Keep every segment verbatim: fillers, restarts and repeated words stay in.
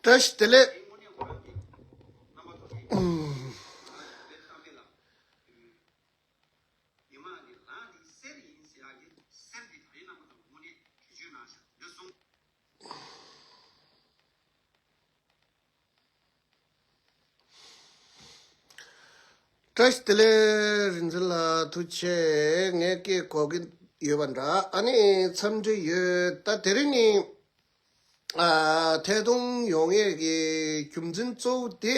བཀྲ་ཤིས་བདེ་ལེགས། བཀྲ་ཤིས་བདེ་ལེགས། རིག་འཛིན་ལགས་ཐུགས་རྗེ་ཆེ། ངས་སྐད་གོ་གི་ཡོད་པ་འདྲ། ཨ་ནི་འཚམས་འདྲི་ཡོད། ད་དེ་རིང་ནི་ཨ་ཐད་གཏོང་ཡོང་ཡས་ཀྱི་རྒྱུ་མཚན་གཙོ་བོ་དེ།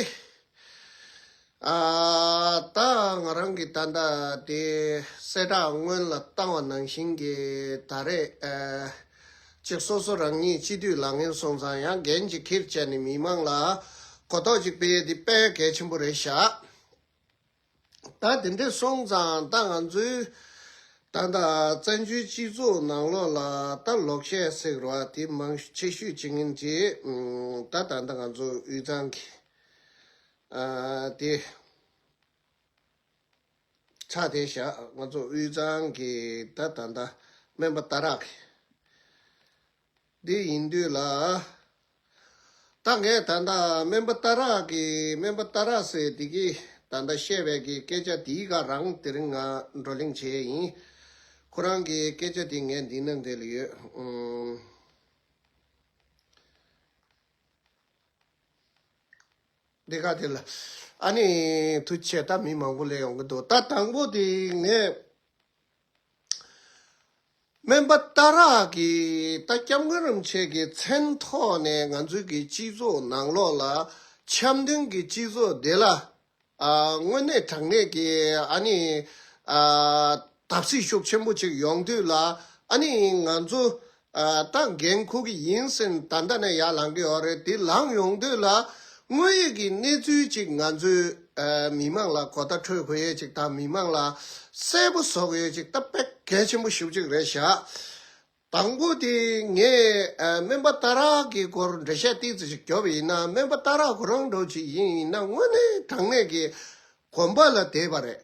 ཨ་ད་ང་རང་གི་ད་ལྟ་དེ་གསལ་བསྒྲགས་སྔོན་ལ་བཏང་བ་ནང་བཞིན་གྱི་ད་རེས་ཨ་ཅིག་སོ་སོ་རང་ཉིད་སྤྱི་འཐུས་ལངས་མཁན་སོང་ཙང་ཡང་འགན་ཅིག་འཁྱེར་བྱས་ནས་མི་མང་ལ་གོ་རྟོགས་ཅིག་སྤེལ་ཡས་དེ་དཔེ་གལ་ཆེན་པོ་རེད་ཤག་ད་དེ་འདྲས་སོང་ཙང་ད་ང་ཚོའི་ད་ལྟ་བཙན་བྱོལ་སྤྱི་ཚོགས་ནང་ལོགས་ལ་ད་ལོག་བཤད་ཟེར་བ་དེ་མང་ཆེ་ཤོས་བྱེད་མཁན་དེ་ད་ད་ལྟ་ང་ཚོ་དབུས་གཙང་གི་ཨ་དེ་ཆགས་བསྡད་ཤག་ང་ཚོ་དབུས་གཙང་གི་ད་ད་ལྟ་སྨན་པ་སྟག་རག་གི་འདི་ཡིན་དུས་ལ། ད་ངས་ད་ལྟ་སྨན་པ་སྟག་རག་གི་སྨན་པ་སྟག་རག་ཟེར་འདི་གི་ད་ལྟ་བཤད་པའི་གི་སྐད་ཆ་འདིའི་སྒང་རང་དེ་རིང་ང་བགྲོ་གླེང་བྱས་ཡིན། ཁོ་རང་གི་སྐད་ཆ་འདི་ངས་འདི་ནང་འདི་ལ་ཡོད། ཨུམ། འདི་ག་དེ་ལ། ཨ་ནི་ཐུགས་རྗེ་ཆེ། ད་མི་མང་པོ་སླེབས་ཡོང་གི་འདུག་ད་དང་པོ་དེ་ངས་སྨན་པ་སྟག་རག་གི་ད་སྐྱབས་མགོན་རིན་པོ་ཆེ་གི་མཚན་ཐོག་ནས་ང་ཚོའི་གི་སྤྱི་ཚོགས་ནང་ལོགས་ལ་འཆམ་མཐུན་གྱི་སྤྱི་ཚོགས་དེ་ལ་ཨ་དངོས་གནས་དྲང་གནས་ཀྱི་ཨ་ནི་ཨ་བརྡབ་གསིག་ཤུགས་ཆེན་པོ་ཅིག་ཡོང་དུས་ལ་ཨ་ནི་ང་ཚོ་ཨ་ད་འགན་འཁུར་གི་ཡིན་ཟེར་ད་ལྟ་ནས་ཡར་ལངས་གི་ཡོད་རེད། དེ་ལངས་ཡོང་དུས་ལ་དངོས་ཡོད་ཀྱི་གནས་ཚུལ་ཅིག་ང་ཚོའི་ཨ་མི་མང་ལ་གོ་བརྡ་འཕྲོད་དགོས་ཡས་ཅིག་དང་མི་མང་ལ་གསལ་པོ་བཟོ་དགོས་ཡས་ཅིག་ད་དཔེ་གལ་ཆེན་པོ་ཞེ་པོ་ཅིག་རེད་ཤག་དང་པོ་དེ་ངས་ཨ་སྨན་པ་སྟག་རག་གི་སྐོར་འགྲེལ་བཤད་ཏོག་ཙམ་ཞིག་བརྒྱབ་པ་ཡིན་ན། སྨན་པ་སྟག་རག་ཁོ་རང་འདྲ་ཅིག་ཡིན་ཡིན་ན་དངོས་གནས་དྲང་གནས་ཀྱི་དགོན་པ་ལ་བསྡད་པ་རེད།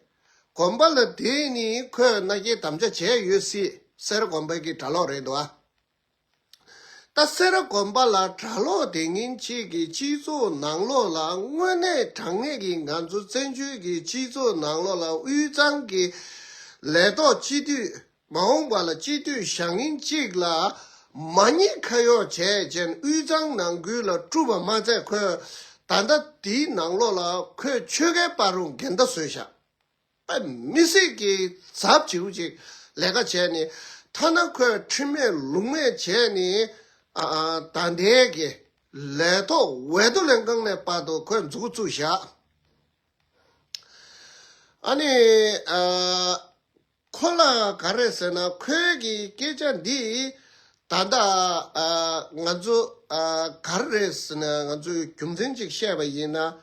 དགོན་པ་ལ་བསྡད་ནི་ཁོས་མནའ་སྐྱེལ་དམ་བཅའ་བྱས་ཡོད་སྲིད། སེ་ར་དགོན་པའི་གི་གྲྭ་ལོག་རེད་འདུག་ཨ། ད་སེ་ར་དགོན་པ་ལ་གྲྭ་ལོག་བསྡད་མཁན་གཅིག་གི་སྤྱི་ཚོགས་ནང་ལོགས་ལ་དངོས་གནས་དྲང་གནས་ཀྱི་ང་ཚོ་བཙན་བྱོལ་གྱི་སྤྱི་ཚོགས་ནང་ལོགས་ལ་དབུས་གཙང་གི་ལས་ཐོག་སྤྱི་འཐུས། མ་འོངས་པ་ལ་སྤྱི་འཐུས་བཞེངས་མཁན་གཅིག་ལ་མ་ཉེས་ཁ་གཡོགས་བྱས་ཅན་དབུས་གཙང་ནང་ཁུལ་ལ་སྤྲུལ་པ་མ་ཚད་ཁོས་ད་ལྟ་དེའི་ནང་ལོགས་ལ་ཁོས་ཆོལ་ཁའི་བར་རུ་འགལ་ཟླ་བཟོས་ཤག་དཔེ་མི་སྲིད་ཀྱི་ཚབས་ཆེ་བོ་ཅིག་ལས་ཀ་བྱས་ནས་ཐ་ན་ཁོས་ཁྲིམས་མེད་ལུགས་མེད་བྱས་ནས་ཨ་ཨ་ད་ལྟའི་གི་ལས་ཐོག་འོས་བསྡུ་ལས་ཁང་ནས་བར་དུ་ཁོས་མཛུབ་གུ་བཙུགས་བཞག་ཨ་ནི་ཨ། ཁོ་ལ་ག་རེ་ཟེར་ན་ཁོའི་གི་སྐད་ཆ་འདི་ད་ལྟ་ཨ་ང་ཚོ་ཨ་ག་རེ་ཟེར་ན་ང་ཚོས་རྒྱུ་མཚན་ཅིག་བཤད་པ་ཡིན་ན།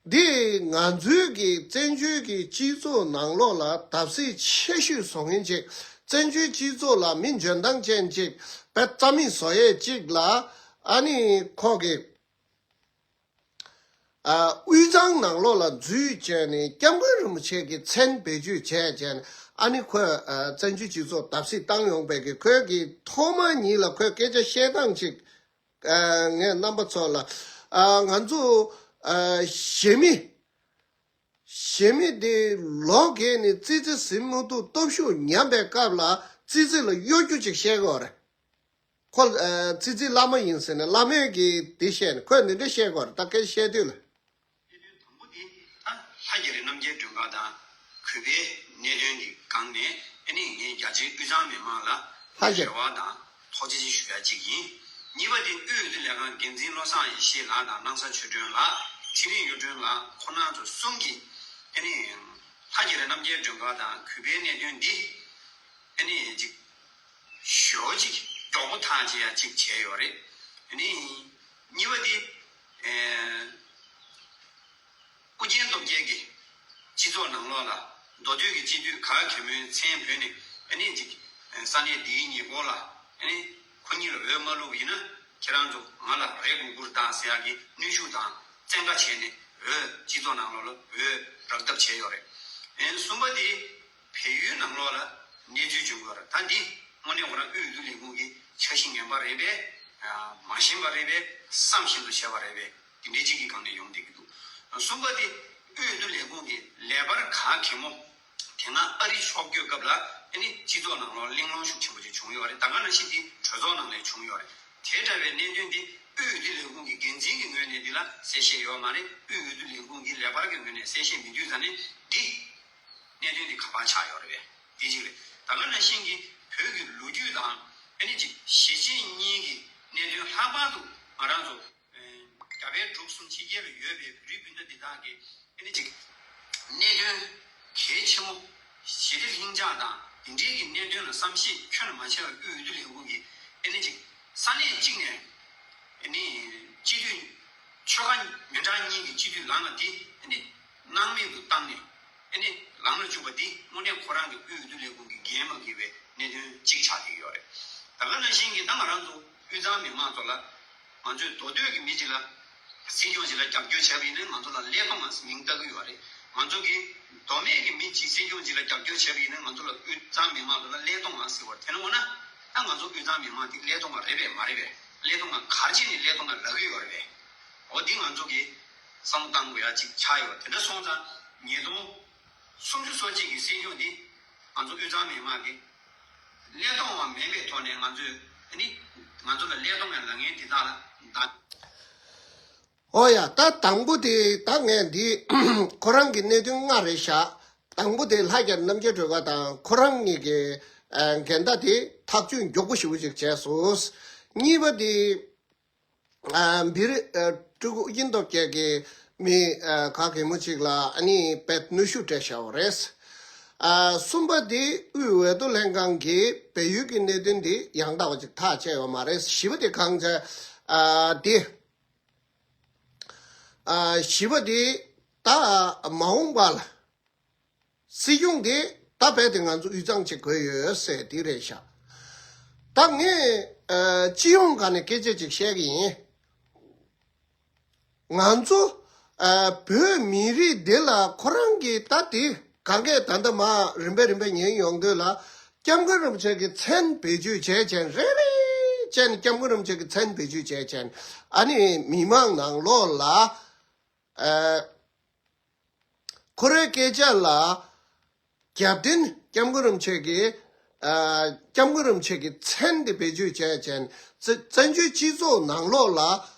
འདི་ང་ཚོའི་གི་བཙན་བྱོལ་གྱི་སྤྱི་ཚོགས་ནང་ལོགས་ལ་བརྡབ་གསིག་ཆེ་ཤོས་བཟོ་མཁན་ཅིག་བཙན་བྱོལ་སྤྱི་ཚོགས་ལ་མི་འཇོན་ཐང་ཅན་ཅིག་དཔེ་རྩ་མེད་བཟོ་ཡས་ཅིག་ལ་ཨ་ནི་ཁོ་གི་ཨ་དབུས་གཙང་ནང་ལོགས་ལ་འཛུལ་བྱས་ནས་སྐྱབས་མགོན་རིན་པོ་ཆེ་གི་མཚན་བེད་སྤྱོད་བྱས་བྱས་ནས་ཨ་ནི་ཁོས་ཨ་བཙན་བྱོལ་སྤྱི་ཚོགས་བརྡབ་གསིག་བཏང་ཡོང་པའི་གི་ཁོས་གི་ཐོག་མ་ཉིད་ལ་ཁོས་སྐད་ཆ་བཤད་སྟངས་ཅིག་ཨ་ངས་རྣམ་པ་ཚོ་ལ་ཨ་ང་ཚོ་ཨ་གཞན་མི་གཞན་མི་དེ་ལོ་རྒས་ནས་ཙི་ཙི་ཟིན་མི་ཐུབ་སྟོབས་ཤུགས་ཉམས་པའི་སྐབས་ལ་ཙི་ཙི་ལ་གཡོ་སྒྱུ་ཅིག་བཤད་གི་ཡོད་རེད། ཁོ་ཨ་ཙི་ཙི་བླ་མ་ཡིན་ཟེར་ནས་བླ་མས་ཀྱིས་འདི་བཤད་ནས་ཁོས་འདི་འདྲ་བཤད་དགོས་རེད། ད་སྐད་བཤད་དུས་ལ། གནད་དོན་དང་པོ་དེ་ད་ལྷ་རྒྱ་རི་རྣམ་རྒྱལ་སྒྲོན་དཀར་དང་གུས་པའི་གནད་དོན་གྱི་སྒང་ནས་ཨ་ནི་ངས་རྒྱ་ཆེའི་དབུས་གཙང་མི་མང་ལ་ལྷ་རྒྱ་རེ་བ་དང་ཐུགས་རྗེ་ཆེ་ཞུ་ཡ་གཅིག་ཡིན། གཉིས་པ་དེ་དབུས་འོས་བསྡུ་ལས་ཁང་འགན་འཛིན་བློ་བཟང་ཡེ་ཤེས་ལགས་དང་སྣང་ས་ཆོས་སྒྲོན་ལགས། ཚེ་རིང་གཡུ་སྒྲོན་ལགས། ཁོང་རྣམ་ཚོ་གསུམ་གྱིས་ཨ་ནི་ལྷ་རྒྱ་རི་རྣམ་རྒྱལ་སྒྲོན་དཀར་དང་གུས་པའི་གནད་དོན་འདི་ཨ་ནི་ཅིག་ཞོ་ཅིག་མགྱོགས་པོ་ཐག་བཅད་ཡ་ཅིག་བྱས་ཡོད་རེད། ཨ་ནི་གཉིས་པ་འདི་ཨེ་ཨུ་རྒྱན་སྟོབས་རྒྱལ་གྱིས་སྤྱི་ཚོགས་ནང་ལོགས་ལ་མདོ་སྟོད་ཀྱི་སྤྱི་འཐུས་ག་གེ་མོའི་མཚན་བོས་ནས་ཨ་ནི་ཅིག་ས་གནས་འདིའི་ཉེ་འཁོར་ལ་ཨ་ནི་ཁོ་གཉིས་ལ་འོས་མ་བླུགས་པ་ཡིན་ན་ཁྱེད་རང་ཚོ་ང་ལ་རེ་དགོས་ཀྱི་རེད་ཟེར་ཡག་གི་གནོན་ཤུགས་དང་བཙན་བཀའ་བྱས་ནས་འོས་སྤྱི་ཚོགས་ནང་ལོགས་ལ་འོས་རག་ཐབས་བྱས་ཡོད་རེད། ཨེ་གསུམ་པ་དེ་བལ་ཡུལ་ནང་ལོགས་ལ་གནས་ཚུལ་བྱུང་ཡོད་རེད། ད་འདི་དངོས་གནས་ཁོ་རང་དབུས་འོས་བསྡུ་ལས་ཁུངས་ཀྱི་འཆར་གཞི་ངན་པ་རེད་པས། མ་ཤེས་པ་རེད་པས། བསམ་བཞིན་དུ་བྱས་པ་རེད་པས། དེ་འདྲའི་གཅིག་གི་སྒང་ནས་ཡོང་བསྡད་ཀྱི་འདུག་གསུམ་པ་དེ་དབུས་འོས་བསྡུ་ལས་ཁུངས་ཀྱི་ལས་འཕར་ག་གེ་མོ། དེ་སྔ་ཨ་རི་ཕྱོགས་བསྐྱོད་སྐབས་ལ་ཨ་ནི་སྤྱི་ཚོགས་ནང་ལོགས་གླེང་སློང་ཤུགས་ཆེན་པོ་ཅིག་བྱུང་ཡོད་རེད། ད་ག་ནང་བཞིན་དེ་གྲོས་ཚོགས་ནང་ལ་བྱུང་ཡོད་རེད། དེ་འདྲ་བའི་གནད་དོན་དེ་དབུས་འོས་བསྡུ་ལས་ཁུངས་ཀྱི་འགན་འཛིན་གྱི་ངོས་ནས་འདི་ལ་གསལ་བཤད་ཡོད་མ་རེད། དབུས་འོས་བསྡུ་ལས་ཁུངས་ཀྱི་ལས་འཕར་གྱི་ངོས་ནས་གསལ་བཤད་མི་འདུག་ཟེར་ནས་འདི་གནད་དོན་འདི་ག་པར་ཆགས་ཡོད་རེད་པས། འདི་གཅིག་རེད། ད་ག་ནང་བཞིན་གྱི་བོད་ཀྱི་ལོ་རྒྱུས་དང་ཨ་ནི་གཅིག་གཞིས་བྱེས་གཉིས་ཀྱི་གནད་དོན། ལྷག་པར་དུ་ང་རང་ཚོ་རྒྱ་བལ་འབྲུག་གསུམ་ཕྱི་རྒྱལ་ལ་ཡོད་པའི་བོད་རིགས་སྤུན་ཟླ་འདི་དག་གི་ཨ་ནི་གཅིག་གནད་དོན་གལ་ཆེན་མོ། ཞི་བདེ་ལྷིང་འཇགས་དང་འདི་འདྲའི་གི་གནད་དོན་ལ་བསམ་ཤེས་ཁྱོན་ནས་མ་བྱས་པར་དབུས་འོས་བསྡུ་ལས་ཁུངས་ཀྱིས་ཨ་ནི་གཅིག་ས་གནས་གཅིག་ནས་ཨ་ནི་སྤྱི་འཐུས་ཆོལ་ཁ་མི་འདྲ་གཉིས་ཀྱི་སྤྱི་འཐུས་ལངས་པ་འདི་ཨ་ནི་སྣང་མེད་དུ་བཏང་ནས་ཨ་ནི་ལངས་ལ་བཅུག་པ་འདི་དངོས་གནས་ཁོ་རང་གི་དབུས་འོས་བསྡུ་ལས་ཁུངས་ཀྱི་འགན་མ་འཁྱེར་བའི་གནད་དོན་གཅིག་ཆགས་བསྡད་ཡོད་རེད། ད་ག་ནང་བཞིན་གྱི་ད་ང་རང་ཚོ་དབུས་གཙང་མི་མང་ཚོ་ལ། ང་ཚོས་མདོ་སྟོད་ཀྱི་མི་གཅིག་ལ་སྲིད་སྐྱོང་གཅིག་ལ་རྒྱབ་སྐྱོར་བྱས་པ་ཡིན་ན་ང་ཚོ་ལ་ཀླད་སྟོང་ང་མིང་བཏགས་ཀྱི་ཡོད་རེད། ང་ཚོ་གི་མདོ་སྨད་ཀྱི་མི་གཅིག་སྲིད་སྐྱོང་གཅིག་ལ་རྒྱབ་སྐྱོར་བྱས་པ་ཡིན་ན་ང་ཚོ་ལ་དབུས་གཙང་མི་མང་ཚོ་ལ་ཀླད་སྟོང་ང་ཟེར་བ་རེད། དེ་ནི་འོ་ན་ད་ང་ཚོ་དབུས་གཙང་མི་མང་དེ་ཀླད་སྟོང་ང་རེད་པས་མ་རེད་པས། ཀླད་སྟོང་ང་ག་རེ་བྱས་ནས་ཀླད་སྟོང་ང་ལབ་ཀྱི་ཡོད་རེད་པས། འོ་འདི་ང་ཚོ་གི་བསམ་བློ་བཏང་དགོས་ཡ་གཅིག་ཆགས་ཡོད། དེ་འདྲ་སོང་ཙང་ཉིས་སྟོང་སུམ་ཅུ་སོ་གཅིག་གི་སྲིད་སྐྱོང་འདི་ང་ཚོ་དབུས་གཙང་མི་མང་གི་ཀླད་སྟོང་བ་མེད་པའི་ཐོག་ནས་ང་ཚོས་ཨ་ནི་ང་ཚོ་ལ་ཀླད་སྟོང་བའི་ལབ་མཁན་འདི་དག་ལ་ད། ཨོ་ཡ། ད་དང་པོ་དེ་ད་ངས་འདི་ཁོ་རང་གི་གནད་དོན་ལྔ་རེད་བཞག་དང་པོ་དེ་ལྷ་རྒྱལ་རྣམ་རྒྱལ་སྒྲོལ་དཀར་དང་ཁོ་རང་གཉིས་ཀྱི་ཨ་འགལ་ཟླ་དེ་ཐག་གཅོད་མགྱོགས་པོ་ཞེ་པོ་ཅིག་བྱས་སོང་། གཉིས་པ་དེ་ཨ་བི་རི་ཨ་སྤྲུལ་སྐུ་ཨོ་རྒྱན་སྟོབས་རྒྱལ་གྱི་མི་ཨ་ག་གེ་མོ་ཅིག་ལ་ཨ་ནི་བེད་གནོན་ཤུགས་སྤྲད་བཞག་པ་རེད། ཨ་གསུམ་པ་དེ་དབུས་འོས་བསྡུ་ལྷན་ཁང་གིས་བལ་ཡུལ་གྱི་གནད་དོན་དེ་ཡང་དག་པ་ཅིག་ཐག་བཅད་ཡོད་མ་རེད། བཞི་པ་དེ་གང་བྱས་ཨ་དེ་ཨ་བཞི་པ་དེ་ད་མ་འོངས་པ་ལ་སྲིད་སྐྱོང་དེ་ད་རྦད་དེ་ང་ཚོ་དབུས་གཙང་ཅིག་དགོས་ཡོད་ཟེར་དེ་རེད་ཤག་ད་ངས་ཨ་སྤྱི་ཡོངས་སྒང་ནས་སྐད་ཆ་ཅིག་བཤད་ཀྱི་ཡིན། ང་ཚོ་ཨ་བོད་མི་རིགས་འདི་ལ་ཁོ་རང་གིས་ད་དེ་གང་གས་ད་ལྟ་མ་རིམ་པས་རིམ་པས་ཉན་ཡོང་དུས་ལ་སྐྱབས་མགོན་རིན་པོ་ཆེ་གི་མཚན་བེད་སྤྱོད་བྱས་བྱས་རེ་རེ་བྱས་ནས་སྐྱབས་མགོན་རིན་པོ་ཆེ་གི་མཚན་བེད་སྤྱོད་བྱས་བྱས་ནས་ཨ་ནི་མི་མང་ནང་ལོགས་ལ་ཨ། ཁོ་རའི་སྐད་ཆ་ལ་རྒྱབ་རྟེན་སྐྱབས་མགོན་རིན་པོ་ཆེ་གིས་ཨ་སྐྱབས་མགོན་རིན་པོ་ཆེ་གི་མཚན་དེ་བེད་སྤྱོད་བྱས་བྱས་བཙན་བཙན་བྱོལ་སྤྱི་ཚོགས་ནང་ལོགས་ལ་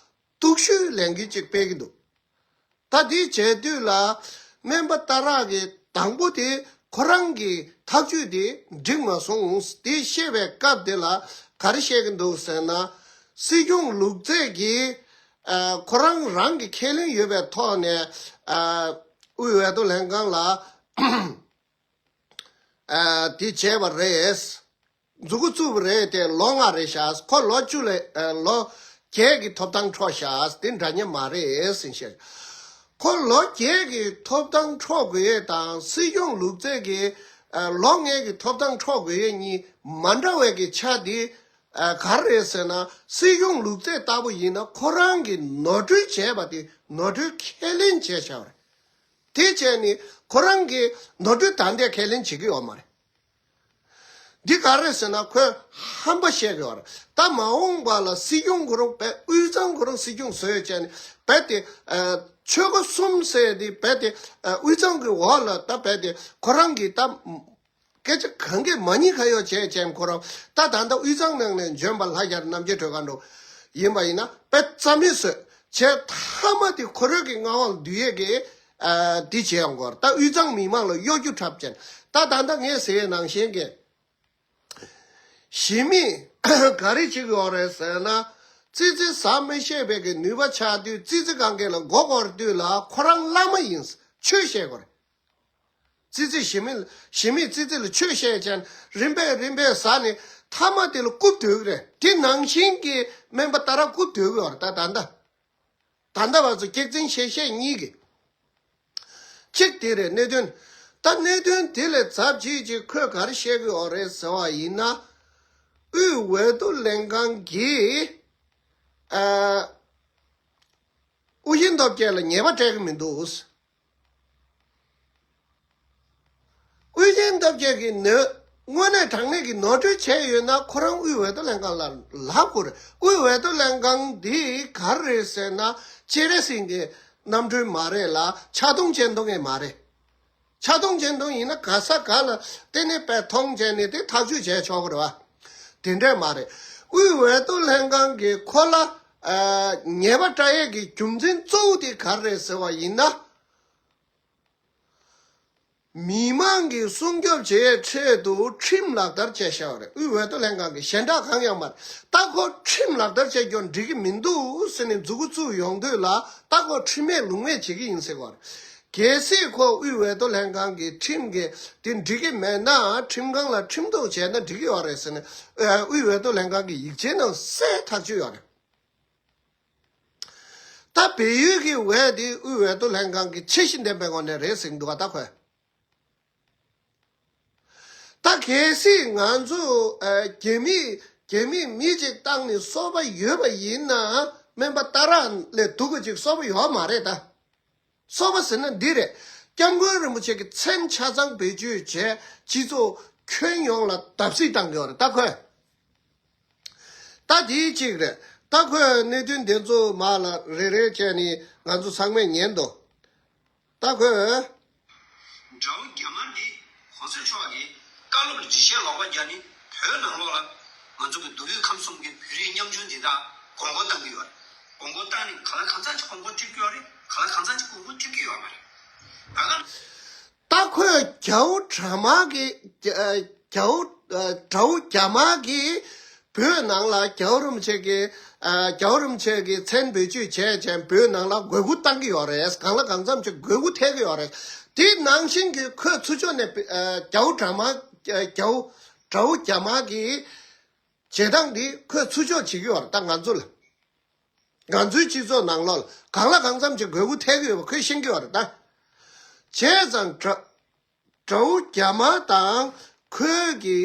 སྡུག་ཤོས་ལས་འགུལ་ཅིག་སྤེལ་གྱི་འདུག་ད་དེ་བྱས་དུས་ལ་སྨན་པ་སྟག་རག་གིས་དང་པོ་དེ་ཁོ་རང་གི་ཐག་གཅོད་དེ་འགྲིག་མ་སོང་། དེ་བཤད་པའི་སྐབས་དེ་ལ་ག་རེ་བཤད་ཀྱི་འདུག་ཟེར་ན། སྲིད་སྐྱོང་ལུག་རྫི་གིས་ཨ་ཁོ་རང་རང་གི་ཁས་ལེན་ཡོད་པའི་ཐོག་ནས་ཨ་དབུས་འོས་བསྡུ་ལྷན་ཁང་ལ་ཨ་དེ་བྱས་པ་རེད། མཛུབ་གུ་བཙུགས་པ་རེད་དེ་ལོ་ལྔ་རེད་ཤག་ཁོ་ལོ་བཅུ་ལས་ཨ་ལོ་བརྒྱད་ཀྱི་ཐོབ་ཐང་འཕྲོག་ཤག་དེ་འདྲ་མཉམ་མ་རེད་ཟེར་བཤད། ཁོ་ལོ་བརྒྱད་ཀྱི་ཐོབ་ཐང་འཕྲོག་དགོས་ཡས་དང་སྲིད་སྐྱོང་ལུག་རྫི་གིས་ཨ་ལོ་ལྔའི་གི་ཐོབ་ཐང་འཕྲོག་དགོས་ཡས་གཉིས་མ་འདྲ་བའི་གི་ཆ་དེ་ཨ་ག་རེ་རེད་ཟེར་ན། སྲིད་སྐྱོང་ལུག་རྫི་ལྟ་བུ་ཡིན་ན་ཁོ་རང་གིས་ནོར་འཁྲུལ་བྱས་པ་དེ་ནོར་འཁྲུལ་ཁས་ལེན་བྱས་བཞག་པ་རེད། དེ་བྱས་ནས་ཁོ་རང་གིས་ནོར་འཁྲུལ་ད་ལྟ་ཁས་ལེན་བྱེད་ཀྱི་ཡོད་མ་རེད། འདི་ག་རེ་ཟེར་ན་ཁོས་ཧམ་པ་བཤད་ཀྱི་ཡོད་རེད། ད་མ་འོངས་པ་ལ་སྲིད་སྐྱོང་ཁོ་རང་རྦད་དབུས་གཙང་ཁོ་རང་སྲིད་སྐྱོང་བཟོས་བྱས་ནས་རྦད་དེ་ཨ་ཆོལ་ཁ་གསུམ་ཟེར་དེ་རྦད་དེ་ཨ་དབུས་གཙང་གི་འོག་ལ་ད་རྦད་དེ་ཁོ་རང་གིས་ད། སྐད་ཆ་གང་གས་མ་ཉེས་ཁ་གཡོག་བྱས་བྱས་ཁོ་རང་ད་ད་ལྟ་དབུས་གཙང་ནང་ནས་འབྱོན་པ་ལྷ་རྒྱལ་རྣམ་རྒྱལ་སྒྲོལ་དཀར་འགྲོ་ཡིན་པ་ཡིན་ན་དཔེ་རྩ་མེད་བཟོས་བྱས་མཐའ་མ་དེ་ཁོ་རང་གི་མངའ་དབང་བསྡུ་ཡས་ཀྱི་ཨ་འདི་བྱས་ཡོང་གི་ཡོད་རེད། ད་དབུས་གཙང་མི་མང་ལ་གཡོ་སྒྱུ་འཁྲབ་བྱས་ད་ད་ལྟ་ངས་ཟེར་ཡས་ནང་བཞིན་གྱི་གཞི་མེད་ག་རེ་བྱེད་ཀྱི་ཡོད་རེད་ཟེར་ན། ཙི་ཙི་ཟ་མི་ཤེས་པའི་གི་ནུས་པ་ཆགས་དུས་ཙི་ཙི་གང་གས་ལ་མགོ་སྐོར་དུས་ལ་ཁོ་རང་བླ་མ་ཡིན་ཆོས་བཤད་དགོས་རེད། ཙི་ཙི་ཞི་མི་ཞི་མིས་ཙི་ཙི་ལ་ཆོས་བཤད་ཅན་རིམ་པས་རིམ་པས་ཟ་ནས་མཐའ་མ་དེ་ལ་རྐུབ་དོད་ཀྱི་རེད། དེ་ནང་བཞིན་གྱི་སྨན་པ་ཏཱ་ར་རྐུབ་དོད་ཀྱི་ཡོད་རེད། ད་ད་ལྟ་ད་ལྟ་བར་དུ་སྐྱག་རྫུན་བཤད་བཤད་གཉིས་ཀྱི་གཅིག་དེ་རེད་གནད་དོན། ད་གནད་དོན་དེ་ལས་ཚབ་ཅིག་ཅིག་ཁོས་ག་རེ་བཤད་ཀྱི་ཡོད་རེད་ཟེར་བ་ཡིན་ན། དབུས་འོས་བསྡུ་ལྷན་ཁང་གིས་ཨ་ཨོ་རྒྱན་སྟོབས་རྒྱལ་ལ་ཉེས་པ་སྤྲད་ཀྱི་མི་འདུག་ཨོ་རྒྱན་སྟོབས་རྒྱལ་གྱིས་ནོར་ དངོས་གནས་དྲང་གནས་ཀྱི་ནོར་འཁྲུལ་བྱས་ཡོད་ན་ཁོ་རང་དབུས་འོས་བསྡུ་ལྷན་ཁང་ལ་ལབ་དགོས་རེད། དབུས་འོས་བསྡུ་ལྷན་ཁང་འདི་ག་རེ་རེད་ཟེར་ན་སྤྱན་རས་གཟིགས་ཀྱི་རྣམ་སྤྲུལ་མ་རེད་ལ་ཆག་སྡང་བྱེད་མདོག་ངས་མ་རེད། ཆག་སྡང་བྱེད་མདོག་ཡིན་ན་ག་ས་ག་ལ་བལྟས་ནས་དཔེ་མཐོང་བྱས་ནས་དེ་ཐག་གཅོད་བྱས་ཆོག་གི་རེད་བ། དེ་འདྲས་མ་རེད། དབུས་འོས་བསྡུ་ལྷན་ཁང་གིས་ཁོ་ལ་ཨ་ཉེས་པ་སྤྲད་ཡས་ཀྱི་རྒྱུ་མཚན་གཙོ་བོ་དེ་ག་རེ་རེད་ཟེར་བ་ཡིན་ན། མི་མང་གིས་སྲུང་སྐྱོབ་བྱེད་ཡས་ཆེད་དུ་ཁྲིམས་ལག་བསྟར་བྱས་བཞག་པ་རེད། དབུས་འོས་བསྡུ་ལྷན་ཁང་གིས་གཞན་དག་གང་ཡང་མ་རེད། ད་ཁོ་ཁྲིམས་ལག་བསྟར་བྱས་ཀྱང་འགྲིག་གི་མི་འདུག་ཟེར་ནས་མཛུབ་གུ་བཙུགས་ཡོང་དུས་ལ་ད་ཁོ་ཁྲིམས་མེད་ལུགས་མེད་བྱེད་ཀྱི་ཡིན་ཟེར་བ་རེད། གལ་སྲིད་ཁོ་དབུས་འོས་བསྡུ་ལྷན་ཁང་གི་ཁྲིམས་ཀྱི་དེ་འགྲིག་གི་མེད་ན་ཁྲིམས་ཁང་ལ་ཁྲིམས་ཐོག་བྱས་ན་འགྲིག་གི་ཡོད་རེད་ཟེར་ནས་ཨ་དབུས་འོས་བསྡུ་ལྷན་ཁང་གི་ཡིག་ཆའི་ནང་གསལ་ཐག་ཆོད་ཡོད་རེད། ད་བལ་ཡུལ་གྱི་འོས་དེ་དབུས་འོས་བསྡུ་ལྷན་ཁང་གི་ཆེ་བཞི་ལྡན་པའི་ངོས་ནས་རེད་ཟེར་གྱི་འདུག་ག་ད་ཁོས། ད་གལ་སྲིད་ང་ཚོ་ཨ་རྒྱ་མི་རྒྱ་མིས་མི་གཅིག་བཏང་ནས་སོ་པ་ཡོད་པ་ཡིན་ན་སྨན་པ་ཏཱ་ར་ལས་སྡུག་པ་ཅིག་སོ་པ་ཡོད་མ་རེད་ད། སོ་པ་ཟེར་ན་འདི་རེད། སྐྱབས་མགོན་རིན་པོ་ཆེ་གི་མཚན་ཆ་ཚང་བེད་སྤྱོད་བྱས་སྤྱི་ཚོགས་ཁྱོན་ཡོངས་ལ་བརྡབ་གསིག་བཏང་གི་ཡོད་རེད་ད་ཁོས། ད་དེའི་གཅིག་རེད། ད་ཁོས་གནད་དོན་འདི་ཚོ་མར་ལ་རེ་རེ་བྱས་ནས་ང་ཚོ་ཚང་མས་ཉན་དོ། ད་ཁོས། དགྲ་བོ་རྒྱ་དམར་འདི་གོང་ས་མཆོག་གིས་བཀའ་སློབ་ལ་འགྲེལ་བཤད་ལོག་པ་རྒྱག་ནས་བོད་ནང་ལོགས་ལ་ང་ཚོ་གི་མདོ་དབུས་ཁམས་གསུམ་གྱི་བོད་རིགས་ཉམ་ཆུང་འདི་དག་དགོས་མཁོ་བཏང་གི་ཡོད་རེད། དགོས་མཁོ་བཏང་ནས་གང་ལ་གང་འཚམ་ཅིག་དགོས་མཁོ་སྤྲོད་ཀྱི་ཡོད་རེད། གང་ལ་གང་འཚམ་ཅིག་དགོས་མཁོ་སྤྲོད་ཀྱི་ཡོད་མ་རེད། ད་ག་ད་ཁོས་རྒྱལ་པོ་དྲ་མ་གི་རྒྱལ་པོ་དགྲ་བོ་རྒྱ་དམར་གྱིས་བོད་ནང་ལ་རྒྱལ་བ་རིན་པོ་ཆེ་གི་རྒྱལ་བ་རིན་པོ་ཆེ་གི་མཚན་བེད་སྤྱོད་བྱས་བྱས་བོད་ནང་ལ་དགོས་མཁོ་བཏང་གི་ཡོད་རེད། གང་ལ་གང་འཚམ་ཅིག་དགོས་མཁོ་ཐེབས་ཀྱི་ཡོད་རེད། དེ་ནང་བཞིན་གྱི་ཁོས་ཚུར་ཕྱོགས་ནས་རྒྱལ་པོ་དྲ་མ་རྒྱལ་པོ་དགྲ་བོ་རྒྱ་དམར་གྱི་བྱེད་སྟངས་འདི་ཁོས་ཚུར་ཕྱོགས་བྱེད་ཀྱི་ཡོད་རེད་ད་ང་ཚོ་ལ། ང་ཚོའི་སྤྱི་ཚོགས་ནང་ལོགས་ལ་གང་ལ་གང་འཚམ་གྱི་དགོས་མཁོ་ཐེབས་ཀྱི་ཡོད་པ་ཁོས་ཤེས་ཀྱི་ཡོད་རེད་ད། བྱས་ཙང་དགྲ་དགྲ་བོ་རྒྱ་དམར་དང་ཁོའི་གི་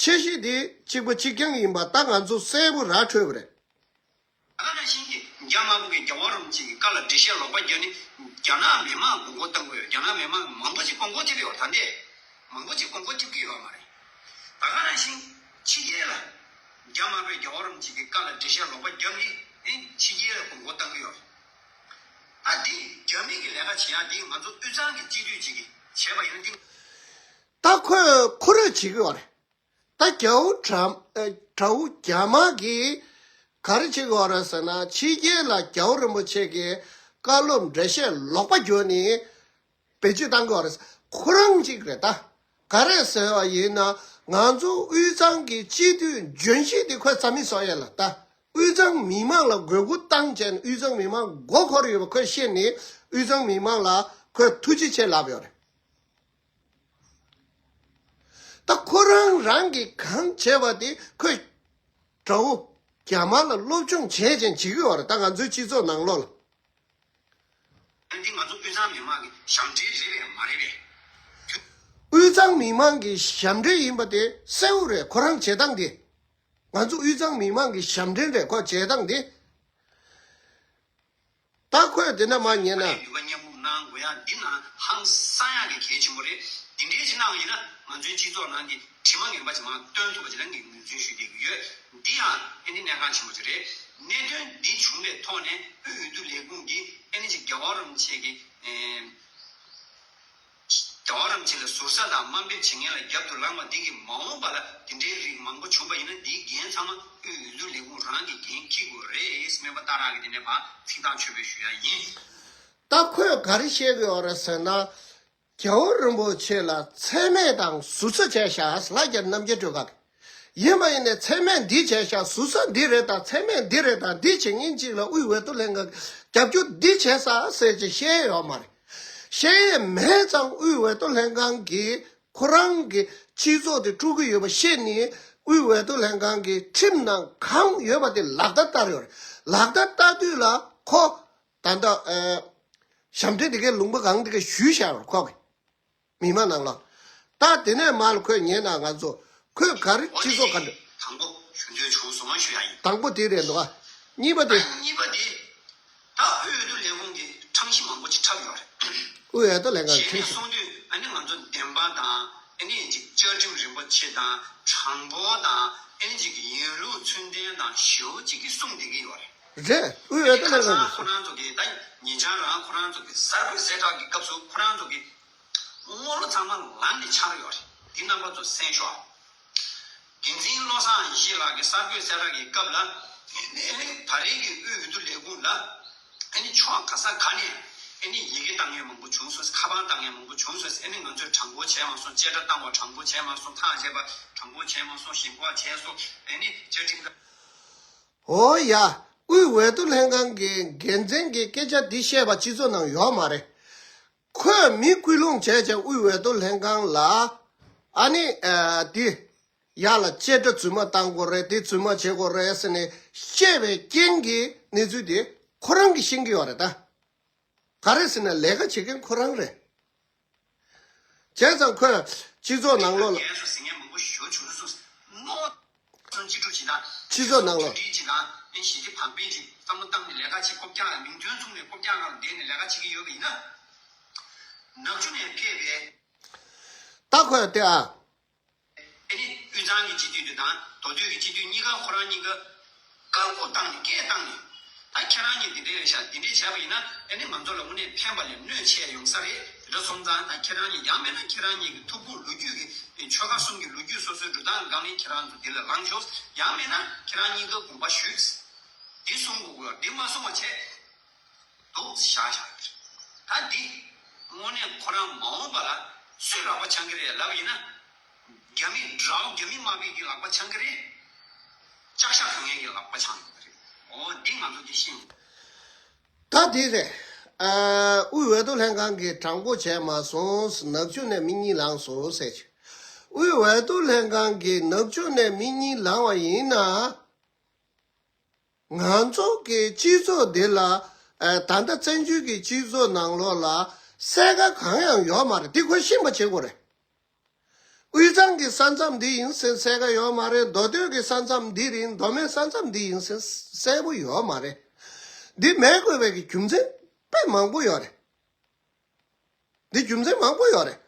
ཆེ་བཞི་དེ་གཅིག་པ་གཅིག་རྐྱང་ཡིན་པ་ད་ང་ཚོ་གསལ་པོ་ར་འཕྲོད་པ་རེད། ད་ག་ནང་བཞིན་གྱི་རྒྱ་དམར་པོ་གི་རྒྱལ་བ་རིན་པོ་ཆེ་གི་བཀའ་ལ་འགྲེལ་བཤད་ལོག་པ་བརྒྱབ་ནས་རྒྱ་ནག་མི་མང་མགོ་སྐོར་བཏང་གི་ཡོད། རྒྱ་ནག་མི་མང་མང་པོ་ཅིག་མགོ་སྐོར་ཐེབས་ཡོད་ད་འདས། མང་པོ་ཅིག་མགོ་སྐོར་ཐེབས་ཀྱི་ཡོད་མ་རེད། ད་ག་ནང་བཞིན་ཕྱི་རྒྱལ་ལ་རྒྱ་དམར་པོས་རྒྱལ་བ་རིན་པོ་ཆེ་གི་བཀའ་ལ་འགྲེལ་བཤད་ལོག་པ་བརྒྱབ་ནས་ཨེ་ཕྱི་རྒྱལ་ལ་མགོ་སྐོར་བཏང་གི་ཡོད་རེད། ཨ་འདི་རྒྱ་མི་གི་ལས་ཀ་བྱེད་ཡག་འདི་ང་ཚོ་དབུས་གཙང་གི་སྤྱི་འཐུས་ཅིག་གིས་བྱས་པ་ཡིན་ན་འདི། ད་ཁོས་ཁོ་རང་བྱེད་ཀྱི་ཡོད་རེད། ད་རྒྱལ་པོ་དྲ་ཨ་དགྲ་བོ་རྒྱ་དམར་གྱིས་ག་རེ་བྱེད་ཀྱི་ཡོད་རེད་ཟེར་ན་ཕྱི་རྒྱལ་ལ་རྒྱལ་བ་རིན་པོ་ཆེ་གི་བཀའ་སློབ་འགྲེལ་བཤད་ལོག་པ་བརྒྱབ་ནས་བེད་སྤྱོད་བཏང་གི་ཡོད་རེད། ཁོ་རང་གཅིག་རེད་ད། ག་རེ་ཟེར་བ་ཡིན་ན་ང་ཚོ་དབུས་གཙང་གི་སྤྱི་འཐུས་ལྗོན་ཤིང་དེ་ཁོས་རྩ་མེད་བཟོ་ཡས་ལ་ད། དབུས་གཙང་མི་མང་ལ་དགོས་མཁོ་བཏང་བྱས་ནས་དབུས་གཙང་མི་མང་མགོ་འཁོར་ཡོད་པ་ཁོས་ཤེས་ནས་དབུས་གཙང་མི་མང་ལ་ཁོས་ཐུགས་རྗེ་ཆེ་ལབ་ཡོད་རེད། ད་ཁོ་རང་རང་གིས་གང་བྱས་པ་དེ་ཁོས་དགྲ་བོ་རྒྱ་དམར་ལ་སློབ་སྦྱོང་བྱས་བྱས་བྱེད་ཀྱི་ཡོད་རེད། ད་ང་ཚོའི་སྤྱི་ཚོགས་ནང་ལོགས་ལ། འདི་ང་ཚོ་དབུས་གཙང་མི་མང་གི་ཞབས་འདྲེན་རེད་པས་མ་རེད་པས། དབུས་གཙང་མི་མང་གི་ཞབས་འདྲེན་ཡིན་པ་དེ་གསལ་བོ་རེད། ཁོ་རང་བྱེད་སྟངས་དེ། ང་ཚོ་དབུས་གཙང་མི་མང་གི་ཞབས་འདྲེན་རེད་ཁོ་བྱེད་སྟངས་དེ། ད་ཁོས་དེ་འདྲ་མ་ཉན་ན། ནུས་པ་མཉམ་སྤུངས་གནང་དགོས་ཡ་འདི་ནང་ཧང་སང་ཡ་གི་གལ་ཆེན་པོ་རེད། འདི་འདྲའི་ཅིག་གནང་བ་ཡིན་ན་ང་ཚོའི་སྤྱི་ཚོགས་ནང་གི་དྲི་མ་ངན་པ་ཅིག་མར་བཏོན་ཐུབ་པ་ཅིག་ལ་ངས་ངོས་འཛིན་ཞུ་བསྡད་ཀྱི་ཡོད། འདི་ཡང་ཨེ་འདི་གནད་འགག་ཆེན་པོ་ཅིག་རེད། གནད་དོན་འདི་བྱུང་བའི་ཐོག་ནས་དབུས་འོས་བསྡུ་ལས་ཁུངས་ཀྱིས་ཨེ་ནི་ཅིག་རྒྱལ་བ་རིན་པོ་ཆེ་གི་ཨེ། རྒྱལ་བ་རིན་པོ་ཆེ་ལ་ཟུར་ཟ་དང་དམའ་འབེབས་བྱེད་མཁན་ལ་རྒྱབ་ཏུ་ལངས་པ་འདི་གིས་མ་འོངས་པ་ལ་འདི་འདྲའི་རིགས་མང་པོ་བྱུང་པ་ཡིན་ན་འདིའི་འགན་ཚང་མ་དབུས་འོས་བསྡུ་ལས་ཁུངས་རང་གིས་འགན་འཁྱེར་དགོས་རེད། སྨན་པ་སྟག་ར་གིས་འདི་ནས་ཕར་ཚིག་ཐག་ཆོད་པོ་ཞུ་ཡ་ཡིན། ད་ཁོས་ག་རེ་བཤད་ཀྱི་ཡོད་རེད་ཟེར་ན། རྒྱལ་བ་རིན་པོ་ཆེ་ལ་མཚན་སྨད་དང་ཟུར་ཟ་བྱས་ཤག་ལྷ་རྒྱལ་རྣམ་རྒྱལ་སྒྲོལ་དཀར་གྱིས། ཡིན་པ་ཡིན་ནའི་མཚན་སྨད་འདི་བྱས་ཤག་ཟུར་ཟ་འདི་རེད་ད། མཚན་སྨད་འདི་རེད་ད། འདི་བྱེད་མཁན་གཅིག་ལ་དབུས་འོས་བསྡུ་ལྷན་ཁང་གིས་རྒྱབ་སྐྱོར་འདི་བྱས་ས་ཟེར་ཅིག་བཤད་ཡོད་མ་རེད། བཤད་ཡས་མེད་ཙང་དབུས་འོས་བསྡུ་ལྷན་ཁང་གིས་ཁོ་རང་གི་སྤྱི་ཚོགས་དེ་དཀྲུག་གི་ཡོད་པ་ཤེས་ནས་དབུས་འོས་བསྡུ་ལྷན་ཁང་གིས་ཁྲིམས་ནང་གང་ཡོད་པ་དེ་ལག་བསྟར་བསྟར་ཡོད་རེད། ལག་བསྟར་བསྟར་དུས་ལ་ཁོ། ད་ལྟ་ཨ། ཞབས་འདྲེན་དེ་གའི་ལུང་པ་གང་དེ་ག་ཞུས་བཞག་པར་ཁོག་གི། མི་མང་ནང་ལ། ད་དེ་ནས་མར་ཁོས་ཉན་ན་ང་ཚོ་ཁོས་ག་རེ་སྤྱི་ཚོགས་ག་འདྲ། དང་པོ་ཞུ་འདོད་བྱུང་སོང་ཞུ་ཡ་ཡིན། དང་པོ་དེ་རེད་འདུག་ཨ། གཉིས་པ་དེ། གཉིས་པ་དེ། ད་དབུས་འོས་བསྡུ་ལས་ཁུངས་ཀྱི་ཁྲམ་གཞི་མང་པོ་ཅིག་འཁྲབ་ཡོད་རེད། དབུས་འོས་བསྡུ་ལས་ཁང་གི་ཁྲམ་གཞི། གསུང་དུས་ཨ་ནི་ང་ཚོ་བདེན་པ་དང་ ཨ་ནི་ཅིག་བཅའ་ཁྲིམས་རིན་པོ་ཆེ་དང་གྲངས་འབོར་དང་ཨ་ནི་ཅིག་ཡིན་ལུགས་ཚུལ་ལྡན་དང་ཞེ་པོ་ཅིག་གིས་གསུངས་བསྡད་ཀྱི་ཡོད་རེད། རེད། དབུས་འོས་བསྡུ་ལྷན་ཁང་གིས་ཁོ་རང་ཚོ་གིས་ད་ཉེ་ཆར་རང་ཁོ་རང་ཚོ་གི་གསར་འགོད་གསལ་བསྒྲགས་ཀྱི་སྐབས་སུ་ཁོ་རང་ཚོ་གི་དངུལ་ལོ་ཚང་མ་ལམ་ནས་ཆག་ཡོད་རེད། འདི་རྣམ་པ་ཚོ་གསན་ཤོག་འགན་འཛིན་བློ་བཟང་ཡེ་ཤེས་ལགས་ཀྱིས་གསར་འགོད་གསལ་བསྒྲགས་ཀྱི་སྐབས་ལ་ཨ་ནི་ད་རེས་ཀྱི་དབུས་འོས་བསྡུ་ལས་ཁུངས་ལ་ཨ་ནི་ཕྱོགས་ག་ས་ག་ནས་ཨ་ནི་ཡི་གེ་བཏང་མཁན་མང་པོ་བྱུང་སོང་། ཁ་པར་བཏང་མཁན་མང་པོ་བྱུང་སོང་། ཨ་ནི་ང་ཚོས་དྲང་པོ་བྱས་མ་སོང་། བཅད་ཁྲ་བཏང་བ་དྲང་པོ་བྱས་མ་སོང་། ཐག་བཅད་པ་དྲང་པོ་བྱས་མ་སོང་། ཞེན་ཁོག་བྱས་སོང་། ཨ་ནི་བཅའ་ཁྲིམས་འོ་ཡ། དབུས་འོས་བསྡུ་ལྷན་ཁང་གི་འགན་འཛིན་གྱིས་སྐད་ཆ་འདི་བཤད་པ་སྤྱི་ཚོགས་ནང་ཡོད་མ་རེད། ཁོས་མི་སྐུལ་སློང་བྱས་བྱས་དབུས་འོས་བསྡུ་ལྷན་ཁང་ལ་ཨ་ནི་ཨ་འདི་ཡག་ལ་བཅད་ཁྲ་རྫུན་མ་བཏང་དགོས་རེད། འདི་རྫུན་མ་བྱེད་དགོས་རེད་ཟེར་ནས་བཤད་པའི་རྐྱེན་གྱིས་གནས་ཚུལ་དེ་ཁོ་རང་གིས་ཤེས་ཀྱི་ཡོད་རེད་ད། ག་རེ་ཟེར་ན་ལས་ཀ་བྱེད་མཁན་ཁོ་རང་རེད། བྱས་ཙང་ཁོས་སྤྱི་ཚོགས་ནང་ལོགས་ལ། རྒན་གསུངས་ཟེར་མཁན་མང་པོ་ཞེ་པོ་བྱུང་སོང་། རྣོ་སོང་སྤྱི་སྒྲུབ་བྱེད་སྟངས། སྤྱི་ཚོགས་ནང་ལོགས། གྲ་སྒྲིག་བྱེད་སྟངས། ཨེ་ཞི་བདེ་བག་ཕེབས་ཀྱིས་བསམ་བློ་བཏང་ནས་ལས་ཀ་བྱེད། རྐུབ་བཀྱག་མིང་དོན་མཚུངས་ནས་རྐུབ་བཀྱག་སྒང་ལ་བསྡད་ནས་ལས་ཀ་བྱེད་ཀྱི་ཡོད་པ་ཡིན་ན། ནག་ཆུ་ནས་ཕེབས་པའི། ད་ཁོས་དེ་ཨ། ཨེ་ནི་དབུས་གཙང་གི་སྤྱི་འཐུས་དེ་དང་མདོ་སྟོད་ཀྱི་སྤྱི་འཐུས་གཉིས་ཀ་ཁོ་རང་གཉིས་ཀ་བཀག་འགོག་བཏང་ནས་སྐད་བཏང་ནས། ད་ཁྱེད་རང་གཉིས་འདི་འདྲ་རེད་ཤག་འདི་འདྲ་བྱས་པ་ཡིན་ན་ཨེ་ནི་ང་ཚོ་ལ་དངོས་གནས་ཕན་པ་ལས་གནོད་ཆེ་ཡོང་ས་རེད། དེ་འདྲ་སོང་ཙང་ད་ཁྱེད་རང་གཉིས་ཡང་མིན་ན་ཁྱེད་རང་གཉིས་ཀྱི་ཐུགས་ཁུར་ལོ་རྒྱུས་ཀྱི་ཆོལ་ཁ་གསུམ་གྱི་ལོ་རྒྱུས་སོ་སོའི་འགྲོ་སྟངས་སྒང་ནས་ཁྱེད་རང་ཚོ་འདི་ལ་ལངས་ཤོག་ཡང་མིན་ན་ཁྱེད་རང་གཉིས་ཀ་དགོངས་པ་ཞུས། འདི་གསུང་དགོས་ཀྱི་ཡོད། འདི་མ་གསུང་བ་བྱས། འདུག་བཞག་བཞག་ཡོད་རེད། ད་འདི་དངོས་གནས་ཁོ་རང་མ་འོངས་པ་ལ་སུས་ལག་པ་འཆང་གི་རེད་ལབ་ཡིན་ན། རྒྱ་མི་དགྲ་བོ་རྒྱ་མི་དམར་པོའི་གི་ལག་པ་འཆང་གི་རེད། ལྕགས་ཞྭ་གོན་མཁན་གྱི་ལག་པ་འཆང་གི་རེད། འོ་འདི་ང་ཚོ་འདི་ཤེས་དགོས། ད་འདི་རེད། ཨ། དབུས་འོས་བསྡུ་ལྷན་ཁང་གིས་དྲང་པོ་བྱས་མ་སོང་། ནག་ཆུ་ནས་མི་གཉིས་ལངས་སོང་ཟེར། དབུས་འོས་བསྡུ་ལྷན་ཁང་གིས་ནག་ཆུ་ནས་མི་གཉིས་ལངས་པ་ཡིན་ན། ང་ཚོ་གི་སྤྱི་ཚོགས་འདི་ལ། ཨ། ད་ལྟ་བཙན་བྱོལ་གྱི་སྤྱི་ཚོགས་ནང་ལོགས་ལ་གསལ་ཁ་གང་ཡང་ཡོད་མ་རེད། འདི་ཁོས་ཤེས་པ་བྱེད་དགོས་རེད། དབུས་གཙང་གི་ས་མཚམས་འདི་ཡིན་ཟེར་གསལ་ཁ་ཡོད་མ་རེད། མདོ་སྟོད་ཀྱི་ས་མཚམས་འདི་རེད། མདོ་སྨད་ས་མཚམས་འདི་ཡིན་ཟེར་གསལ་པོ་ཡོད་མ་རེད། འདི་མེད་དགོས་པའི་གི་རྒྱུ་མཚན་དཔེ་མང་པོ་ཡོད་རེད། འདི་རྒྱུ་མཚན་མང་པོ་ཡོད་རེད།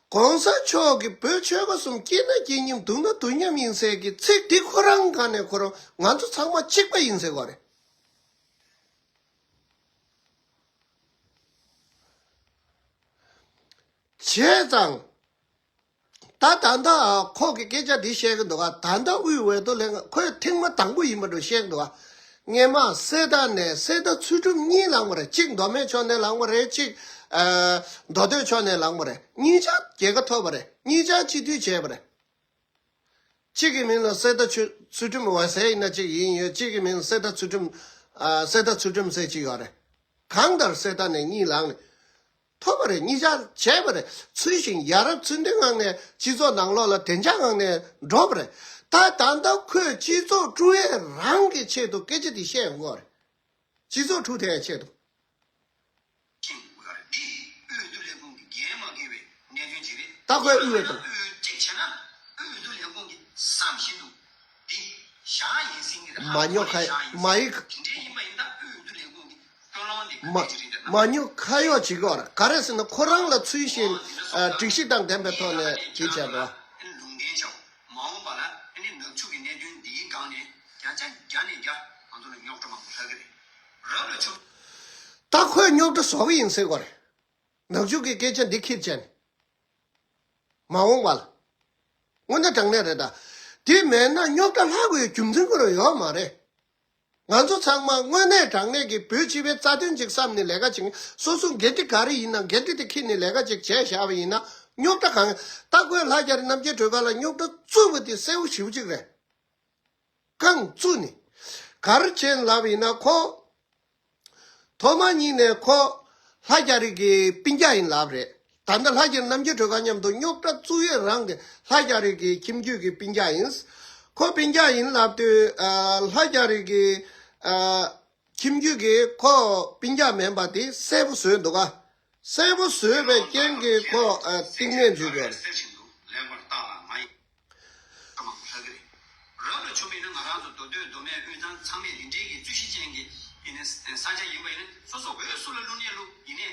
གོང་ས་མཆོག་གིས་བོད་ཆོལ་ཁ་གསུམ་སྐྱིད་ན་སྐྱིད་མཉམ་སྡུག་ན་སྡུག་མཉམ་ཡིན་ཟེར་གི་ཚིག་འདི་ཁོ་རང་སྒང་ནས་ཁོ་རང་ང་ཚོ་ཚང་མ་གཅིག་པ་ཡིན་ཟེར་གོ་རེད། བྱས་ཙང་། ད་ད་ལྟ་ཁོ་གི་སྐད་ཆ་འདི་བཤད་གི་འདུག་ག་ད་ལྟ་དབུས་འོས་བསྡུ་ལྷན་ཁང་ཁོས་ཐེངས་མ་དང་པོ་ཡིན་པ་འདྲ་བཤད་གི་འདུག་ག་སྔོན་མ་གསེར་རྟ་ནས་གསེར་རྟ་ཚུལ་ཁྲིམས་གཉིས་ལངས་པ་རེད། གཅིག་མདོ་སྨད་ཕྱོགས་ནས་ལངས་པ་རེད། གཅིག་ཨ། མདོ་སྟོད་ཕྱོགས་ནས་ལངས་པ་རེད། གཉིས་ཆ་རྒྱལ་ཁ་ཐོབ་པ་རེད། གཉིས་ཆ་སྤྱི་འཐུས་བྱས་པ་རེད། གཅིག་གི་མིང་ལ་གསེར་རྟ་ཚུལ་ཁྲིམས་འོད་ཟེར་ཡིན་ན་གཅིག་ཡིན་ཡོད། གཅིག་གི་མིང་ལ་གསེར་རྟ་ཚུལ་ཁྲིམས། ཨ། གསེར་རྟ་ཚུལ་ཁྲིམས་ཟེར་གཅིག་ཡོད་རེད། གང་ལྟར་གསེར་རྟ་ནས་གཉིས་ལངས་ནས། ཐོབ་པ་རེད། གཉིས་ཆར་བྱས་པ་རེད། ཚུལ་བཞིན་ཡ་རབས་ཚུལ་ལྡན་ངང་ནས་སྤྱི་ཚོགས་ནང་ལོགས་ལ་བདེ་འཇགས་ངང་ནས་འགྲོ་བ་རེད། ད་ད་ལྟ་ཁོས་སྤྱི་ཚོགས་དཀྲུག་ཡས་རང་གི་ཆེད་དུ་སྐད་ཆ་འདི་བཤད་ཡོང་གི་རེད། སྤྱི་ཚོགས་དཀྲུག་ཐེབས་ཡས་ཆེད་དུ། ཤིང་དགོས་ཡ་རེད། འདི་དབུས་འོས་བསྡུ་ལས་ཁུངས་ཀྱི་འགན་མ་འཁྱེར་བའི་གནད་དོན་ཅིག་རེད། ད་ཁོས་དབུས་འོས་བསྡུ། དབུས་གཅིག་བྱས་ན་དབུས་འོས་བསྡུ་ལས་ཁུངས་ཀྱི་བསམ་བཞིན་དུ་འདི་བཞག་ཡིན་ཟིན་གྱི་རེད། མ་ཉོ་ཁ་མ་ཡིག་དེ་འདྲའི་ཡིན་པ་ཡིན་ན་དབུས་འོས་བསྡུ་ལས་ཁུངས་ཀྱི་སྐྱོན་ལོང་ལས་མ་ཁ་ཅིག་རེད་འདྲ། མ་ཉོ་ཁ་གཡོག་བྱེད་ཀྱི་ཡོད་རེད། ག་རེ་ཟེར་ན་ཁོ་རང་ལ་ཚུལ་བཞིན་ཨ་སྒྲིག་གཞི་དང་ལྡན་པའི་ཐོག་ནས་དེ་བྱས་པ། ལུང་འདྲེན་བྱའོ། མ་འོངས་པ་ལ་ཨ་ནི་ནག་ཆུ་གི་གནད་དོན་འདིའི་སྒང་ནས་བརྒྱ་ཆ་བརྒྱ་ནས་བརྒྱ་ང་ཚོ་ལ་རྙོག་དྲ་མང་པོ་ལྷག་གི་རེད། རབ་ལ་ཆུ། ད་ཁོས་རྙོག་དྲ་བཟོ་གི་ཡིན་ཟེར་གོ་རེད། ནག་ཆུ་གི་སྐད་ཆ་འདི་ཁྱེར་བྱས་ནས། མ་འོངས་པ་ལ། དངོས་གནས་དྲང་གནས་རེད་ད། དེ་མེད་ན་རྙོག་དྲ་ལྷག་དགོས་རྒྱུ་མཚན་ཁོ་རང་ཡོད་མ་རེད། ང་ཚོ་ཚང་མ་དངོས་གནས་དྲང་གནས་ཀྱི་བོད་སྤྱི་པའི་རྩ་དོན་ཅིག་བསམ་ནས་ལས་ཀ་བྱེད། སོ་སོ་འགན་འཁྲི་ག་རེ་ཡིན་ན་འགན་འཁྲི་དེ་འཁྱེར་ནས་ལས་ཀ་ཅིག་བྱས་བཞག་པ་ཡིན་ན་རྙོག་དྲ་གང་། ད་ཁོས་ལྷ་རྒྱ་རི་རྣམ་རྒྱལ་སྒྲོལ་དཀར་ལ་རྙོག་དྲ་བཙུགས་པ་དེ་གསལ་པོ་ཞེ་པོ་ཅིག་རེད། རྐང་བཙུགས་ནས་ག་རེ་བྱས་ལབ་ཡིན་ན་ཁོ། ཐོག་མ་ཉིད་ནས་ཁོ་ལྷ་རྒྱ་རི་གི་སྤུན་ཀྱག་ཡིན་ལབ་རེད། ད་ལྟ་ལྷ་རྒྱ་རི་རྣམ་རྒྱལ་སྒྲོལ་དཀར་མཉམ་དུ་རྙོག་དྲ་བཙུགས་ཡས་རང་དེ་ལྷ་རྒྱ་རི་གི་ཁྱིམ་རྒྱུད་ཀྱི་སྤུན་ཀྱག་ཡིན། ཁོ་སྤུན་ཀྱག་ཡིན་ལབ་དུས་ཨ་ལྷ་རྒྱ་རི་གི་ཨ་ཁྱིམ་རྒྱུད་ཀྱིས་ཁོ་སྤུན་ཀྱག་མིན་པ་དེ་གསལ་པོ་བཟོས་འདུག་ག་གསལ་པོ་བཟོས་པའི་རྐྱེན་གྱིས་ཁོ་ཨ་རྟིང་མས་འཇུས་དགོས་རེད། མང་པོ་ལྷག་གི་རེད། རབ་ལ་ཆུ་མིན་ན་ང་རང་ཚོ་མདོ་སྟོད་མདོ་སྨད་དབུས་གཙང་ཚང་མས་འདི་འདྲའི་གི་རྩོད་གཞི་ཅན་གྱི་ཡིན་ནའི་ས་ཆ་ཡིན་པ་ཡིན་ན་སོ་སོ་འོས་སུ་ལ་བླུགས་ནས་བླུགས་ཡིན་ནའི་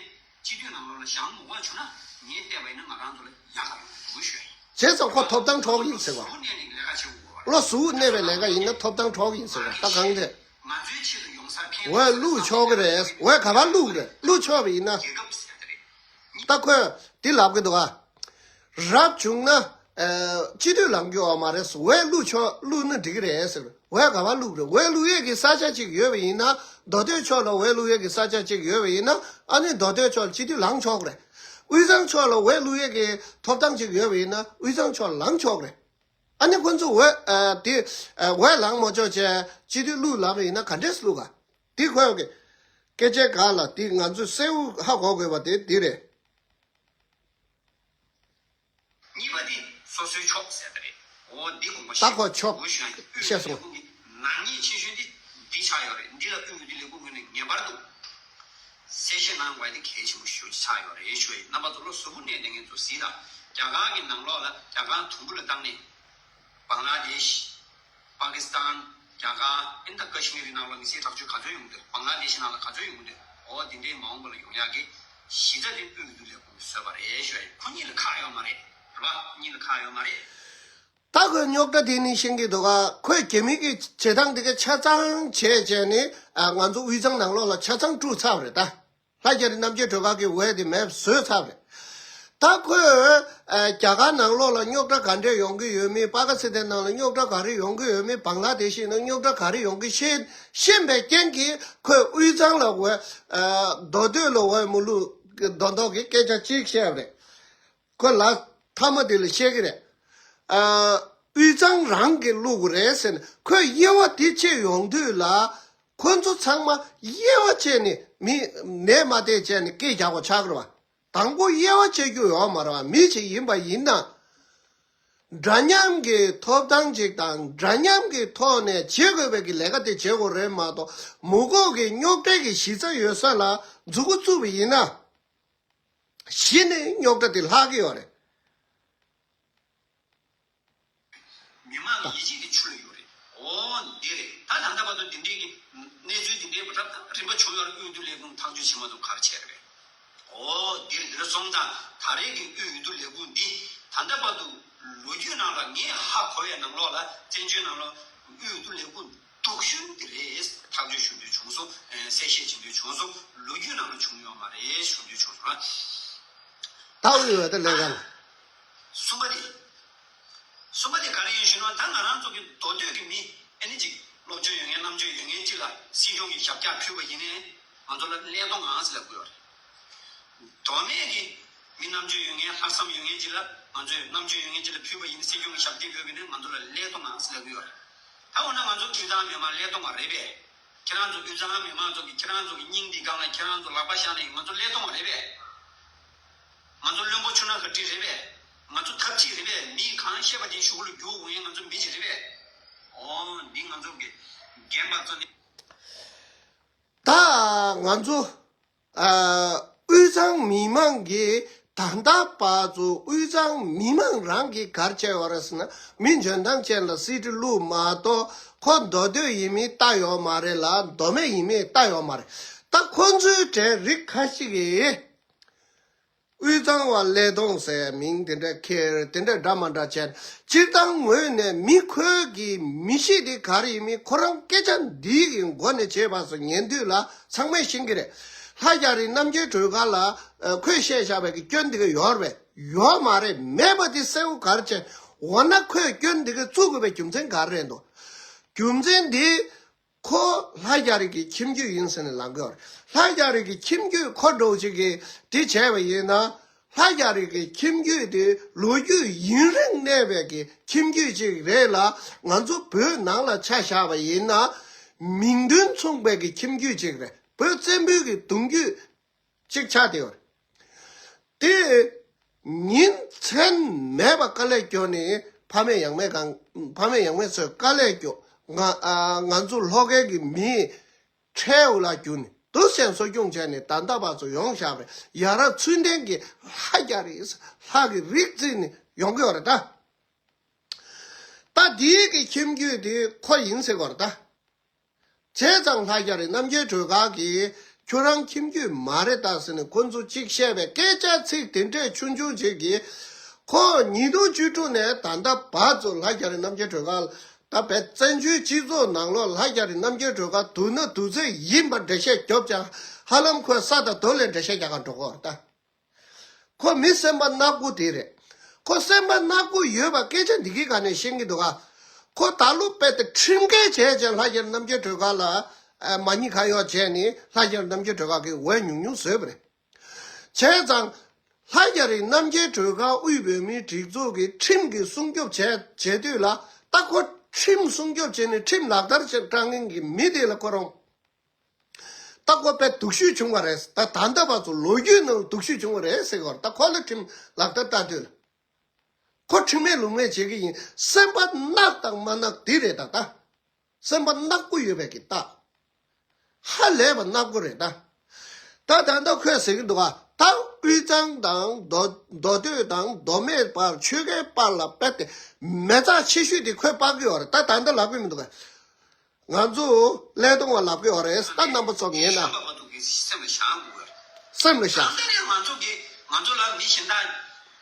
སྤྱི་འཐུས་ནང་ལོགས་ལ་བཞེངས་མི་དགོས་བྱུང་ན་ངས་བལྟས་པ་ཡིན་ན་ང་རང་ཚོ་ལ་ཡག་ག་ཡོང་འདུག་ཞུ་ཡ་ཡིན། བྱས་ཙང་ཁོ་ཐོབ་ཐང་འཕྲོག་གི་ཡིན་ཟེར་བ། བློ་གཟུ་བོ་གནས་པའི་ལས་ཀ་ཡིན་ན་ཐོབ་ཐང་འཕྲོག་གི་ཡིན་ཟེར་བ། ད་གང་དེ། འོས་བླུག་ཆོག་གི་རེད། འོས་ག་པར་བླུག་རེད། བླུག་ཆོག་པ་ཡིན་ན། ད་ཁོས་འདི་ལབ་གི་འདུག་ཨ། རབ་བྱུང་ན། ཨ། སྤྱི་འཐུས་ལངས་རྒྱུ་ཡོད་མ་རེད། འོས་བླུག་ཆོག་བླུག་ན་འགྲིག་གི་རེད་ཟེར། འོས་ག་པར་བླུག་རེད། འོས་བླུག་ཡས་ཀྱི་ས་ཆ་གཅིག་ཡོད་པ་ཡིན་ན། མདོ་སྟོད་ཕྱོགས་ལ་འོས་བླུག་ཡས་ཀྱི་ས་ཆ་གཅིག་ཡོད་པ་ཡིན་ན། ཨ་ནི་མདོ་སྟོད་ཕྱོགས་ལ་སྤྱི་འཐུས་ལངས་ཆོག་གི་རེད། དབུས་གཙང་ཕྱོགས་ལ་འོས་བླུག་ཡས་ཀྱི་ཐོབ་ཐང་གཅིག་ཡོད་པ་ཡིན་ན། དབུས་གཙང་ཕྱོགས་ལ་ལངས་ཆོག་གི་རེད། ཨ་ནི་ཁོ་ཚོ་འོས། ཨ། དེ། ཨ། འོས་ལངས་མ་ཆོག་བྱས་སྤྱི་འཐུས་བླུག་ལབ་པ་ཡིན་ན་ག་འདྲས་བླུག་ག། དེ་ཁོ་གི་སྐད་ཆ་ག་ལ་དེ་ང་ཚོས་གསལ་པོ་ཧ་གོ་དགོས་པ་དེ་འདི་རེད། གཉིས་པ་དེ་སོ་སོའི་ཕྱོགས་ཟེར་ད་རེད། འོ་འདི་དགོངས་པ་ད་ཁོ་ཕྱོགས་འོས་ཤོད་བཤད་སོང་། ནག་ཉེས་ཆེ་ཤོས་འདི་འདི་ཆགས་ཡོད་རེད། འདི་ལ་དབུས་འོས་བསྡུ་ལས་ཁུངས་ངོས་ནས་ངེས་པར་དུ་གསལ་བཤད་གནང་དགོས་དེ་གལ་ཆེན་པོ་ཞེ་པོ་ཆགས་ཡོད་རེད་ཞུ་ཡིན། རྣམ་པ་ཚོ་བློ་གཟུ་བོ་གནས་བསྡད་མཁན་ཚོ་གཟིགས་དང་། རྒྱ་གར་གྱི་ནང་ལོགས་ལ་རྒྱ་གར་དུམ་བུ་ལ་བཏང་ནས། བང་ལ་དེཤ། པ་ཀི་སི་ཐན། རྒྱ་གར། ཨིན་ད་ཀ་ཤི་མིར་གྱི་ནང་ལ་མི་སེར་དྲག་སྤྱོད་ག་ཚོད་ཡོང་གི་འདུག་བང་ལ་དེཤ་ནང་ལ་ག་ཚོད་ཡོང་གི་འདུག་འོ་དེ་འདྲའི་མ་འོངས་པ་ལ་ཡོང་ཡག་གི་གཞི་རྩ་དེ་དབུས་འོས་བསྡུ་ལས་ཁུངས་ཀྱིས་བཟོས་པ་རེད་ཞུ་ཡ་ཡིན། ཁོ་གཉིས་ལ་ཁག་ཡོད་མ་རེད། རེད་པ། གཉིས་ལ་ཁག་ཡོད་མ་རེད། ད་ཁོས་རྙོག་དྲ་དེ་ནི་ཤེས་ཀྱི་འདུག་ག་ཁོས་རྒྱ་མི་གི་བྱེད་སྟངས་དེ་ག་ཆ་ཚང་བྱས་བྱས་ནི། ཨ། ང་ཚོ་དབུས་གཙང་ནང་ལོགས་ལ་ཆ་ཚང་དཀྲུགས་ཚར་བ་རེད་ད། ལྷ་རྒྱ་རི་རྣམ་རྒྱལ་སྒྲོལ་དཀར་གྱི་འོས་དེ་མེད་པ་བཟོས་ཚར་བ་རེད། ད་ཁོས། ཨ། རྒྱ་གར་ནང་ལོགས་ལ་རྙོག་དྲ་ག་འདྲས་ཡོང་གི་ཡོད་མེད། པ་ཀི་སི་ཐན་ནང་ལ་རྙོག་དྲ་ག་རེ་ཡོང་གི་ཡོད་མེད། བང་ལ་དེ་ཤི་ནང་རྙོག་དྲ་ག་རེ་ཡོང་གི་ཤེས་ཤེས་པའི་རྐྱེན་གྱིས་ཁོས་དབུས་གཙང་ལ་འོས། ཨ། མདོ་སྟོད་ལ་འོས་མ་བླུག་མདོག་མདོག་གི་སྐད་ཆ་གཅིག་བཤད་པ་རེད། ཁོས་ལ་མཐའ་མ་དེ་ལ་བཤད་ཀྱི་རེད། ཨ། དབུས་གཙང་རང་གིས་བླུག་དགོས་རེད་ཟེར་ནས། ཁོས་དབྱེ་བ་དེ་ཕྱེ་ཡོང་དུས་ལ། ཁོ་ཚོ་ཚང་མ་དབྱེ་བ་ཕྱེ་ནས་མི་ནས་མ་བལྟས་བྱས་ནས་སྐད་རྒྱག་དགོས་ཆགས་ཀྱི་རེད་པ། དང་པོ་དབྱེ་བ་ཕྱེ་རྒྱུ་ཡོད་མ་རེད་པ། མི་ཞིག་ཡིན་པ་ཡིན་ན། འདྲ་མཉམ་གྱི་ཐོབ་ཐང་ཅིག་དང་འདྲ་མཉམ་གྱི་ཐོག་ནས་བྱེད་དགོས་པའི་གི་ལས་ཀ་དེ་བྱེད་དགོས་རེད་མ་གཏོགས། མུ་གོ་གི་རྙོག་དྲའི་གི་གཞི་རྩ་ཡོད་ས་ལ་མཛུབ་གུ་བཙུགས་པ་ཡིན་ན། གཞི་ནས་རྙོག་དྲ་དེ་ལྷག་གི་ཡོད་རེད། མི་མང་གི་ཡིད་ཆེས་དེ་ཆུ་ལ་ཡོད་རེད། འོ་འདི་རེད། ད་ད་ལྟ་བར་དུ་འདི་འདྲའི་གི་གནས་ཚུལ་འདི་འདྲའི་རབ་དང་རིམ་པ་བྱུང་ཡོད་རེད། དབུས་འོས་བསྡུ་ལས་ཁུངས་ཐག་གཅོད་བྱེད་མ་ཐུབ་ག་རེ་བྱས་རེད་པས། འོ་འདི་རེད། འདི་ལ་སོང་ཙང་ད་རེས་ཀྱི་དབུས་འོས་བསྡུ་ལས་ཁུངས་འདི་ད་ལྟ་བར་དུ་ལོ་རྒྱུས་ནང་ལ་ངས་ཧ་གོ་བའི་ནང་ལོགས་ལ། བཙན་བྱོལ་ནང་ལ་དབུས་འོས་བསྡུ་ལས་ཁུངས་སྡུག་ཤོས་འདི་རེད། ཐག་གཅོད་ཞུ་འདོད་བྱུང་སོང་། ཨ། གསལ་བཤད་བྱེད་འདོད་བྱུང་སོང་། ལོ་རྒྱུས་ནང་ལ་བྱུང་ཡོད་མ་རེད་ཞུ་འདོད་བྱུང་སོང་། ད་དབུས་འོས་བསྡུ་ལས་ཁང་། གསུམ་པ་དེ། གསུམ་པ་དེ་ག་རེ་ཡིན་ཞུ་ན། ད་ང་རང་ཚོ་གི་མདོ་སྟོད་ཀྱི་མི་ཨ་ནི་ཅིག་སློབ་སྦྱོང་ཡོད་མཁན་རྣམ་དཔྱོད་ཡོད་མཁན་ཅིག་ལ་སྲིད་སྐྱོང་གི་ཞབས་བཀྱག་ཕུལ་བ་ཡིན་ནའི་ང་ཚོ་ལ་ཀླད་སྟོང་ངང་ཟེར་ལབ་དགོས་པ་རེད། མདོ་སྨད་ཀྱི་མི་རྣམ་དཔྱོད་ཡོད་མཁན་ལྷག་བསམ་ཡོད་མཁན་ཅིག་ལ། ང་ཚོས་རྣམ་དཔྱོད་ཡོད་མཁན་ཅིག་ལ་ཕུལ་བ་ཡིན་ན། སྲིད་སྐྱོང་གི་ཞབས་སྟེགས་ཕུལ་བ་ཡིན་ན་ང་ཚོ་ལ་ཀླད་སྟོང་ངང་ཟེར་ལབ་ཀྱི་ཡོད་རེད། ད་འོ་ན་ང་ཚོ་དབུས་གཙང་མི་མང་ཀླད་སྟོང་བ་རེད་པས། ཁྱེད་རང་ཚོ་དབུས་གཙང་མི་མང་ཚོ་གིས་ཁྱེད་རང་ཚོ་གི་སྙིང་འདི་སྒང་ལ་ཁྱེད་རང་ཚོ་ལག་པ་བཞག་ནས་ང་ཚོ་ཀླད་སྟོང་བ་རེད་པས། ང་ཚོ་བློན་པོ་ཆུང་ནག་ག་འདྲ་རེད་པས། ང་ཚོ་ཐབས་ཅིག་རེད་པས། མི་གང་བཤད་པ་དེ་གཞུག་གུ་ལ་རྒྱུག་འོང་ཡས་ང་ཚོ་མི་ཅིག་རེད་པས། འོ་འདི་ང་ཚོ་གི་རྒན་པ་ཚོ་ནི། ད་ང་ཚོ། ཨ། དབུས་གཙང་མི་མང་གིས་ད་ལྟ་བར་དུ་དབུས་གཙང་མི་མང་རང་གིས་ག་རེ་བྱས་ཡོད་རེད་ཟེར་ན། མི་འཇོན་ཐང་ཅན་ལ་གསེར་ཁྲི་བླུགས་མ་གཏོགས། ཁོ་མདོ་སྟོད་ཡིན་མིན་ལྟ་ཡོད་མ་རེད་ལ། མདོ་སྨད་ཡིན་མིན་ལྟ་ཡོད་མ་རེད། ད་ཁོ་ཚོའི་གྲས་རིགས་ཁ་ཤས་ཀྱིས་དབུས་གཙང་བ་ཀླད་སྟོང་ཟེར་མིང་དེ་འདྲ་འཁྱེར། དེ་འདྲ་འདྲ་མ་འདྲ་བྱས། སྤྱིར་བཏང་ངོས་ནས་མི་ཁོས་ཀྱི་མི་གཤིས་དེ་ག་རེ་ཡིན་མིན་ཁོ་རང་སྐད་ཆ་འདི་གི་སྒོ་ནས་བྱས་པ་སོགས་ཉན་དུས་ལ་ཚང་མས་ཤེས་ཀྱི་རེད། ལྷ་རྒྱ་རི་རྣམ་རྒྱལ་སྒྲོལ་དཀར་ལ། ཨ། ཁོས་བཤད་བཞག་པའི་གི་སྐྱོན་འདི་ག་ཡོད་རེད་པས། ཡོད་མ་རེད། མེད་པ་དེ་གསལ་པོ་ག་རེ་བྱས། འོ་ན་ཁོས་སྐྱོན་འདི་ག་བཙུགས་དགོས་པའི་རྒྱུ་མཚན་ག་རེ་རེད་འདུག་རྒྱུ་མཚན་འདི། ཁོ་ལྷ་རྒྱ་རི་གི་ཁྱིམ་རྒྱུད་ཡིན་ཟེར་ནས་ལབ་ཀྱི་ཡོད་རེད། ལྷ་རྒྱ་རི་གི་ཁྱིམ་རྒྱུད་ཁོ་འདྲ་བོ་ཅིག་གིས་དེ་བྱས་པ་ཡིན་ན། ལྷ་རྒྱ་རི་གི་ཁྱིམ་རྒྱུད་དེ་ལོ་རྒྱུས་ཡུན་རིང་གནས་པའི་གི་ཁྱིམ་རྒྱུད་ཅིག་རེད་ལ། ང་ཚོ་བོད་ནང་ལ་ཆ་བཞག་པ་ཡིན་ན། མིང་དོན་མཚུངས་པའི་གི་ཁྱིམ་རྒྱུད་ཅིག་རེད། བོད་བཙན་པོའི་གི་གདུང་རྒྱུད་ཅིག་ཆགས་བསྡད་ཡོད་རེད། དེ་ཉིན་མཚན་མེད་པ་དཀའ་ལས་སྐྱོ་ནས། ཕ་མེས་ཡང་མེས་གང་། ཕ་མེས་ཡང་མེས་ཚོས་དཀའ་ལས་སྐྱོ། ང་། ཨ། ང་ཚོ་ལྷོ་ཁའི་གི་མིའི་ཁྲལ་འུ་ལག་བརྒྱུགས་ནས་འདུག་སེ་གསོ་སྐྱོང་བྱས་ནས་ད་ལྟ་བར་དུ་ཡོང་བཞག་པའི་ཡ་རབས་ཚུལ་ལྡན་གྱི་ལྷ་རྒྱ་རི་ལྷ་གི་རིགས་བརྩིས་ནས་ཡོང་གི་ཡོད་རེད་ད། ད་འདིའི་གི་ཁྱིམ་རྒྱུད་དེ་ཁོ་ཡིན་ཟེར་གི་ཡོད་རེད་ད། བྱས་ཙང་ལྷ་རྒྱ་རི་རྣམ་རྒྱལ་སྒྲོལ་དཀར་གྱིས་ཁྱོད་རང་ཁྱིམ་རྒྱུད་མ་རེད་ད་ཟེར་ནས་ཁོ་ཚོ་གཅིག་བཤད་པའི་སྐད་ཆ་ཚིག་དེ་འདྲས་ཆུང་ཆུང་ཅིག་གིས་ ཁོ་ཉིས་སྟོང་བཅུ་དྲུག་ནས་ད་ལྟ་བར་དུ་ལྷ་རྒྱ་རི་རྣམ་རྒྱལ་སྒྲོལ་དཀར་ད་བའི་བཙན་བྱོལ་སྤྱི་ཚོགས་ནང་ལོགས་ལྷ་རྒྱ་རི་རྣམ་རྒྱལ་སྒྲོལ་དཀར་དུ་ན་དུ་ཚེ་ཡིན་པ་འགྲེལ་བཤད་རྒྱོབ་ཀྱང་ཧ་ལམ་ཁོས་ས་དང་རྡོ་ལས་འགྲེལ་བཤད་རྒྱག་ག་འགྲོ་གི་ཡོད་རེད་ད། ཁོ་མི་སེམས་པ་ནག་པོ་དེ་རེད། ཁོ་སེམས་པ་ནག་པོ་ཡོད་པ་སྐད་ཆ་འདི་གི་ག་ནས་ཤེས་ཀྱི་འདུག་ག་ཁོ་ད་ལོ་དཔེ་དེ་ཁྲིམས་འགལ་བྱས་བྱས་ལྷ་རྒྱ་རི་རྣམ་རྒྱལ་སྒྲོལ་དཀར་ལ་མ་ཉེས་ཁ་གཡོག་བྱས་ནས་ལྷ་རྒྱ་རི་རྣམ་རྒྱལ་སྒྲོལ་དཀར་གི་འོས་ཉུང་ཉུང་བཟོས་པ་རེད། བྱས་ཙང་། ལྷ་རྒྱ་རི་རྣམ་རྒྱལ་སྒྲོལ་དཀར་དབུས་བོད་མིའི་སྒྲིག་འཛུགས་ཀྱི་ཁྲིམས་ཀྱི་སྲུང་སྐྱོབ་བྱས་བྱེད་དུས་ལ་ད་ཁོ་ཁྲིམས་སྲུང་སྐྱོབ་བྱས་ནས་ཁྲིམས་ལག་བསྟར་བྱས་སྤྲང་མཁན་གྱི་མི་དེ་ལ་ཁོ་རང་ད་ཁོ་དཔེ་སྡུག་ཤོས་བྱུང་བ་རེད། ད་ད་ལྟ་བར་དུ་ལོ་རྒྱུས་ནང་སྡུག་ཤོས་བྱུང་བ་རེད་ཟེར་གི་ཡོད་རེད། ད་ཁོ་ལ་ཁྲིམས་ལག་བསྟར་བསྟར་དུས་ལ་ཁོ་ཁྲིམས་མེད་ལུགས་མེད་བྱེད་ཀྱི་ཡིན། སེམས་པ་ནག་དང་མ་ནག་དེ་རེད་ད་ད། སེམས་པ་ནག་པོ་ཡོད་པའི་གི་རྟགས། ཧ་ལས་པ་ནག་པོ་རེད་ད། ད་ད་ལྟ་ཁོས་ཟེར་གི་འདུག་ག་ད་དབུས་གཙང་དང་མདོ་མདོ་སྟོད་དང་མདོ་སྨད་བར་ཆོལ་ཁའི་བར་ལ་དཔེ་དེ་མེ་བཙའ་ཆེ་ཤོས་དེ་ཁོས་སྤར་གི་ཡོད་རེད། ད་ད་ལྟ་ལབ་གི་མི་འདུག་ག་ང་ཚོ་ཀླད་སྟོང་བ་ལབ་གི་ཡོད་རེད། ད་རྣམ་པ་ཚོ་ངས་ན། སེམས་ལ་བཞག་ང་ཚོ་གི་ང་ཚོ་ལ་མི་གཞན་དག་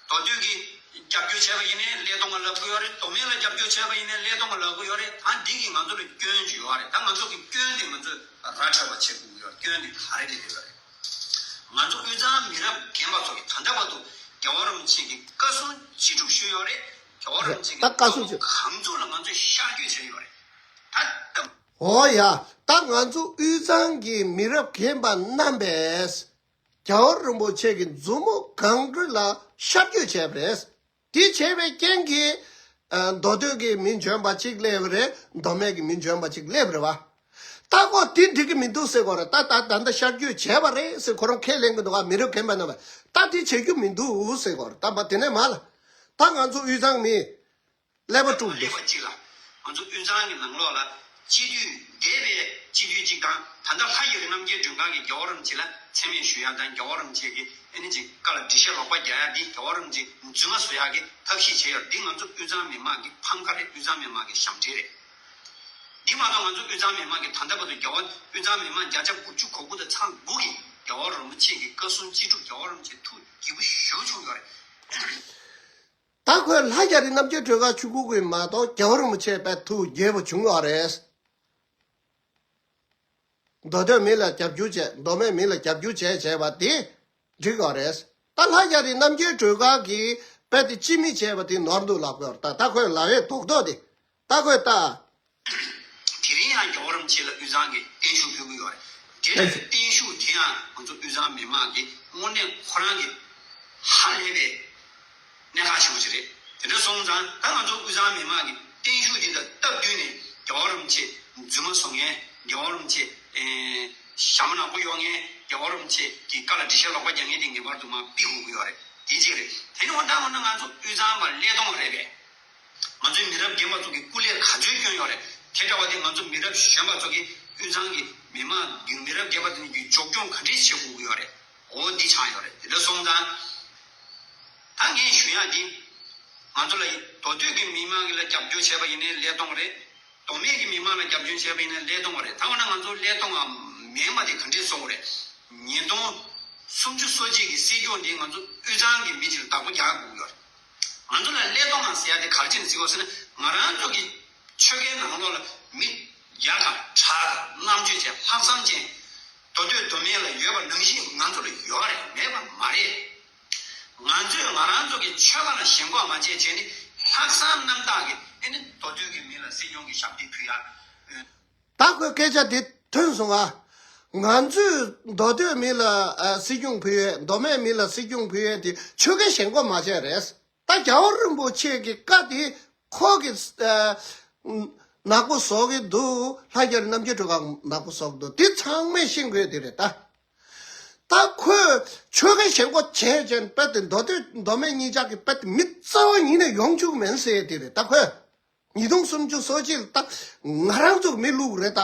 མདོ་སྟོད་ཀྱི་རྒྱབ་སྐྱོར་བྱས་པ་ཡིན་ནའི་ཀླད་སྟོང་བ་ལབ་གི་ཡོད་རེད། མདོ་སྨད་ལ་རྒྱབ་སྐྱོར་བྱས་པ་ཡིན་ནའི་ཀླད་སྟོང་བ་ལབ་གི་ཡོད་རེད། ད་འདི་གིས་ང་ཚོ་ལ་སྐྱོན་ཅིག་ཡོད་རེད། ད་ང་ཚོ་གི་སྐྱོན་དེ་ང་ཚོས་ར་འཕྲོད་པ་བྱེད་དགོས་ཀྱི་ཡོད་རེད། སྐྱོན་དེ་ག་རེ་རེད་ཟེར་བ་རེད། ང་ཚོ་དབུས་གཙང་མི་རབས་རྒན་པ་ཚོ་གིས་ད་ལྟ་བར་དུ་རྒྱལ་བ་རིན་པོ་ཆེ་གི་བཀའ་གསུང་ཅི་སྒྲུབ་ཞུས་ཡོད་རེད། རྒྱལ་བ་རིན་པོ་ཆེ་གི་ད་བཀའ་གསུང་ཅི་གང་ཚོ་ལ་ང་ཚོས་ཤར་བསྐྱོད་བྱས་ཡོད་རེད། ད་ལྟ། འོ་ཡ། ད་ང་ཚོ་དབུས་གཙང་གི་མི་རབས་རྒན་པ་རྣམ་པས་རྒྱལ་བ་རིན་པོ་ཆེ་གི་མཛུབ་མོ་གང་དྲུད་ལ་ཤར་བསྐྱོད་བྱས་པ་རེད། དེ་བྱས་པའི་རྐྱེན་གྱིས་ཨ། མདོ་སྟོད་ཀྱི་མི་འཇོན་པ་གཅིག་སླེབས་པ་རེད། མདོ་སྨད་ཀྱི་མི་འཇོན་པ་གཅིག་སླེབས་པ་རེད་བ། ད་ཁོ་དེ་འགྲིག་གི་མི་འདུག་ཟེར་གོ་རེད། ད་ད་ད་ལྟ་ཤར་བསྐྱོད་བྱས་པ་རེད་ཟེར་ཁོ་རང་ཁས་ལེན་གི་འདུག་ག་མི་རབས་རྒན་པ་རྣམ་པས་ད་དེ་བྱེད་རྒྱུ་མི་འདུག་ཟེར་གོ་རེད། ད་མ་དེ་ནས་མ་ལ། ད་ང་ཚོ་དབུས་གཙང་མི། ཀླད་པ་དཀྲུགས་ཀླད་པ་གཅིག་ལ། ང་ཚོ་དབུས་གཙང་གི་ནང་ལོགས་ལ་སྤྱི་འཐུས་འདས་པའི་སྤྱི་འཐུས་གཅིག་དང་ད་ལྟ་ལྷ་རྒྱ་རི་རྣམ་རྒྱལ་སྒྲོལ་དཀར་གྱིས་རྒྱལ་བ་རིན་པོ་ཆེ་ལ་མཚན་སྨད་ཞུ་ཡག་དང་རྒྱལ་བ་རིན་པོ་ཆེ་གི་ཨ་ནི་ཅིག་བཀའ་ལ་འགྲེལ་བཤད་ལོག་པ་རྒྱག་ཡག་འདི་རྒྱལ་བ་རིན་པོ་ཆེ་རྫུན་མ་བཟོ་ཡག་གི་ཐབས་ཤེས་བྱས་ཡོད། འདི་ང་ཚོ་དབུས་གཙང་མི་མང་གི་ཕམ་ཁ་རེད། དབུས་གཙང་མི་མང་གི་ཞབས་འདྲེན་རེད། འདི་མ་གཏོགས་ང་ཚོ་དབུས་གཙང་མི་མང་གི་ད་ལྟ་བར་དུ་རྒྱལ་བ་དབུས་གཙང་མི་མང་བརྒྱ་ཆ་དགུ་བཅུ་གོ་དགུ་དང་ཚེག་དགུ་གིས་རྒྱལ་བ་རིན་པོ་ཆེ་གི་བཀའ་གསུང་ཅི་སྒྲུབ་རྒྱལ་བ་རིན་པོ་ཆེ་ཐུགས་དགྱེས་པོ་ཞེ་པོ་བྱུང་ཡོད་རེད། ད་ཁོས་ལྷ་རྒྱ་རི་རྣམ་རྒྱལ་སྒྲོལ་དཀར་ཆུང་ཀུ་ཀུ་མ་གཏོགས་རྒྱལ་བ་རིན་པོ་ཆེ་དཔེ་ཐུགས་དགྱེས་པོ་བྱུང་ཡོད་རེད། མདོ་སྟོད་མི་ལ་རྒྱབ་སྐྱོར་བྱས། མདོ་སྨད་མི་ལ་རྒྱབ་སྐྱོར་བྱས་བྱས་པ་དེ་འགྲིག་ཡོད་རེད། ད་ལྷ་རྒྱ་རི་རྣམ་རྒྱལ་སྒྲོལ་དཀར་གྱིས་དཔེ་དེ་ཅི་མི་བྱས་པ་དེ་ནོར་འདུག་ལབ་དགོས་རེད། ད་ད་ཁོས་ལབ་ཡས་རྡོག་རྡོག་དེ་ད་ཁོས་ད། དེ་རིང་ཡང་རྒྱལ་བ་རིན་པོ་ཆེ་ལ་དབུས་གཙང་གི་བརྟན་བཞུགས་ཕུལ་གྱི་ཡོད་རེད། དེ་ལྟར་བརྟན་བཞུགས་དེ་ཡང་ང་ཚོ་དབུས་གཙང་མི་མང་གིས་དངོས་གནས་ཁོ་རང་གི་ཧ་ལས་པའི་གནད་འགག་ཆེན་པོ་ཞིག་རེད། དེ་འདྲ་སོང་ཙང་ད་ང་ཚོ་དབུས་གཙང་མི་མང་གིས་བརྟན་བཞུགས་འདི་དང་སྟབས་བསྟུན་ནས་རྒྱལ་བ་རིན་པོ་ཆེ་རྫུན་མ་བཟོ་མཁན། རྒྱལ་བ་རིན་པོ་ཆེ་ཨེ་ཞྭ་མོ་ནག་པོ་གཡོག་མཁན། རྒྱལ་བ་རིན་པོ་ཆེ་གི་བཀའ་ལ་འགྲེལ་བཤད་ལོག་པ་རྒྱག་མཁན་དེ་ངེས་པར་དུ་མར་ཕུད་དགོས་ཀྱི་ཡོད་རེད། དེ་གཅིག་རེད། དེ་ནས་འོ་ད་འོ་ན་ང་ཚོ་དབུས་གཙང་མ་ཀླད་སྟོང་རེད་པས། ང་ཚོའི་མི་རབས་རྒན་པ་ཚོ་གི་སྐུ་ལས་ག་ཚོད་བསྐྱོན་ཡོད་རེད། དེ་འདྲ་བ་དེ་ང་ཚོ་མི་རབས་གཞོན་པ་ཚོ་གིས་དབུས་གཙང་གི་མི་མང་གི་མི་རབས་རྒན་པ་དེ་ཚོ་གི་མགྱོགས་སྐྱོང་ག་འདྲས་བྱེད་དགོས་ཀྱི་ཡོད་རེད། འོ་འདི་ཆགས་ཡོད་རེད། དེ་འདྲ་སོང་ཙང་ད་ངས་ཞུ་ཡག་འདི་ང་ཚོ་ལ་མདོ་སྟོད་ཀྱི་མི་མང་གི་ལ་རྒྱབ་སྐྱོར་བྱས་པ་ཡིན་ནའི་ཀླད་སྟོང་རེད། མདོ་སྨད་ཀྱི་མི་མང་ལ་རྒྱབ་སྐྱོར་བྱས་པ་ཡིན་ནའི་ཀླད་སྟོང་བ་རེད། ད་འོ་ན་ང་ཚོ་ཀླད་སྟོང་བ་མིན་པ་དེ་ག་འདྲས་བཟོ་དགོས་རེད། ཉིས་སྟོང་སུམ་ཅུ་སོ་གཅིག་གི་སྲིད་སྐྱོང་འདི་ང་ཚོ་དབུས་གཙང་གི་མི་གཅིག་ལ་བདག་པོ་རྒྱག་དགོས་ཀྱི་ཡོད་རེད། ང་ཚོ་ལ་ཀླད་སྟོང་བ་ཟེར་ཡག་དེ་ག་རེ་བྱས་ནས་བརྩི་དགོས་ཟེར་ན། ང་རང་ཚོ་གི་ཆོལ་ཁའི་ནང་ལོགས་ལ་མི་ཡག་དང་དྲག་དང་རྣམ་དཔྱོད་ཅན་ལྷག་བསམ་ཅན་མདོ་སྟོད་མདོ་སྨད་ལ་ཡོད་པ་ནང་བཞིན་ང་ཚོ་ལ་ཡོད་རེད། མེད་པ་མ་རེད། ང་ཚོས་ང་རང་ཚོ་གི་ཆོལ་ཁ་ལ་ཞེན་ཁོག་མ་བྱས་བྱས་ནས་ལྷག་བསམ་རྣམ་དག་གིས་ཨེ་ནི་མདོ་སྟོད་ཀྱི་མི་ལ་སྲིད་སྐྱོང་གི་ཞབས་སྟེགས་ཕུལ་ཡག་ད་ཁོས་སྐད་ཆ་དེ་ཐོན་སོང་ང་། ང་ཚོས་མདོ་སྟོད་མི་ལ་ཨ་སྲིད་སྐྱོང་ཕུལ་ཡས། མདོ་སྨད་མི་ལ་སྲིད་སྐྱོང་ཕུལ་ཡས་དེ་ཆོལ་ཁའི་ཞེན་ཁོག་མ་བྱས་རེད། ད་རྒྱལ་བ་རིན་པོ་ཆེ་གི་བཀའ་དེ་ཁོ་གི་ཨ་ནག་པོ་བཟོ་གི་འདུག་ལྷ་རྒྱ་རི་རྣམ་རྒྱལ་སྒྲོལ་དཀར་ནག་པོ་བཟོ་གི་འདུག་དེ་ཚང་མས་ཤེས་དགོས་དེ་རེད་ད། ད་ཁོས་ཆོལ་ཁའི་ཞེན་ཁོག་བྱས་བྱས་དཔེ་དེ་མདོ་སྟོད་མདོ་སྨད་གཉིས་ཆ་གི་དཔེ་དེ་མི་རྩ་བ་ཉིད་ནས་ཡོང་བཅུག་མིན་ཟེར་དེ་རེད་ད་ཁོས། ཉིས་སྟོང་སུམ་ཅུ་སོ་གཅིག་ལ་ད་ང་རང་ཚོ་མི་བླུག་རེད་ད།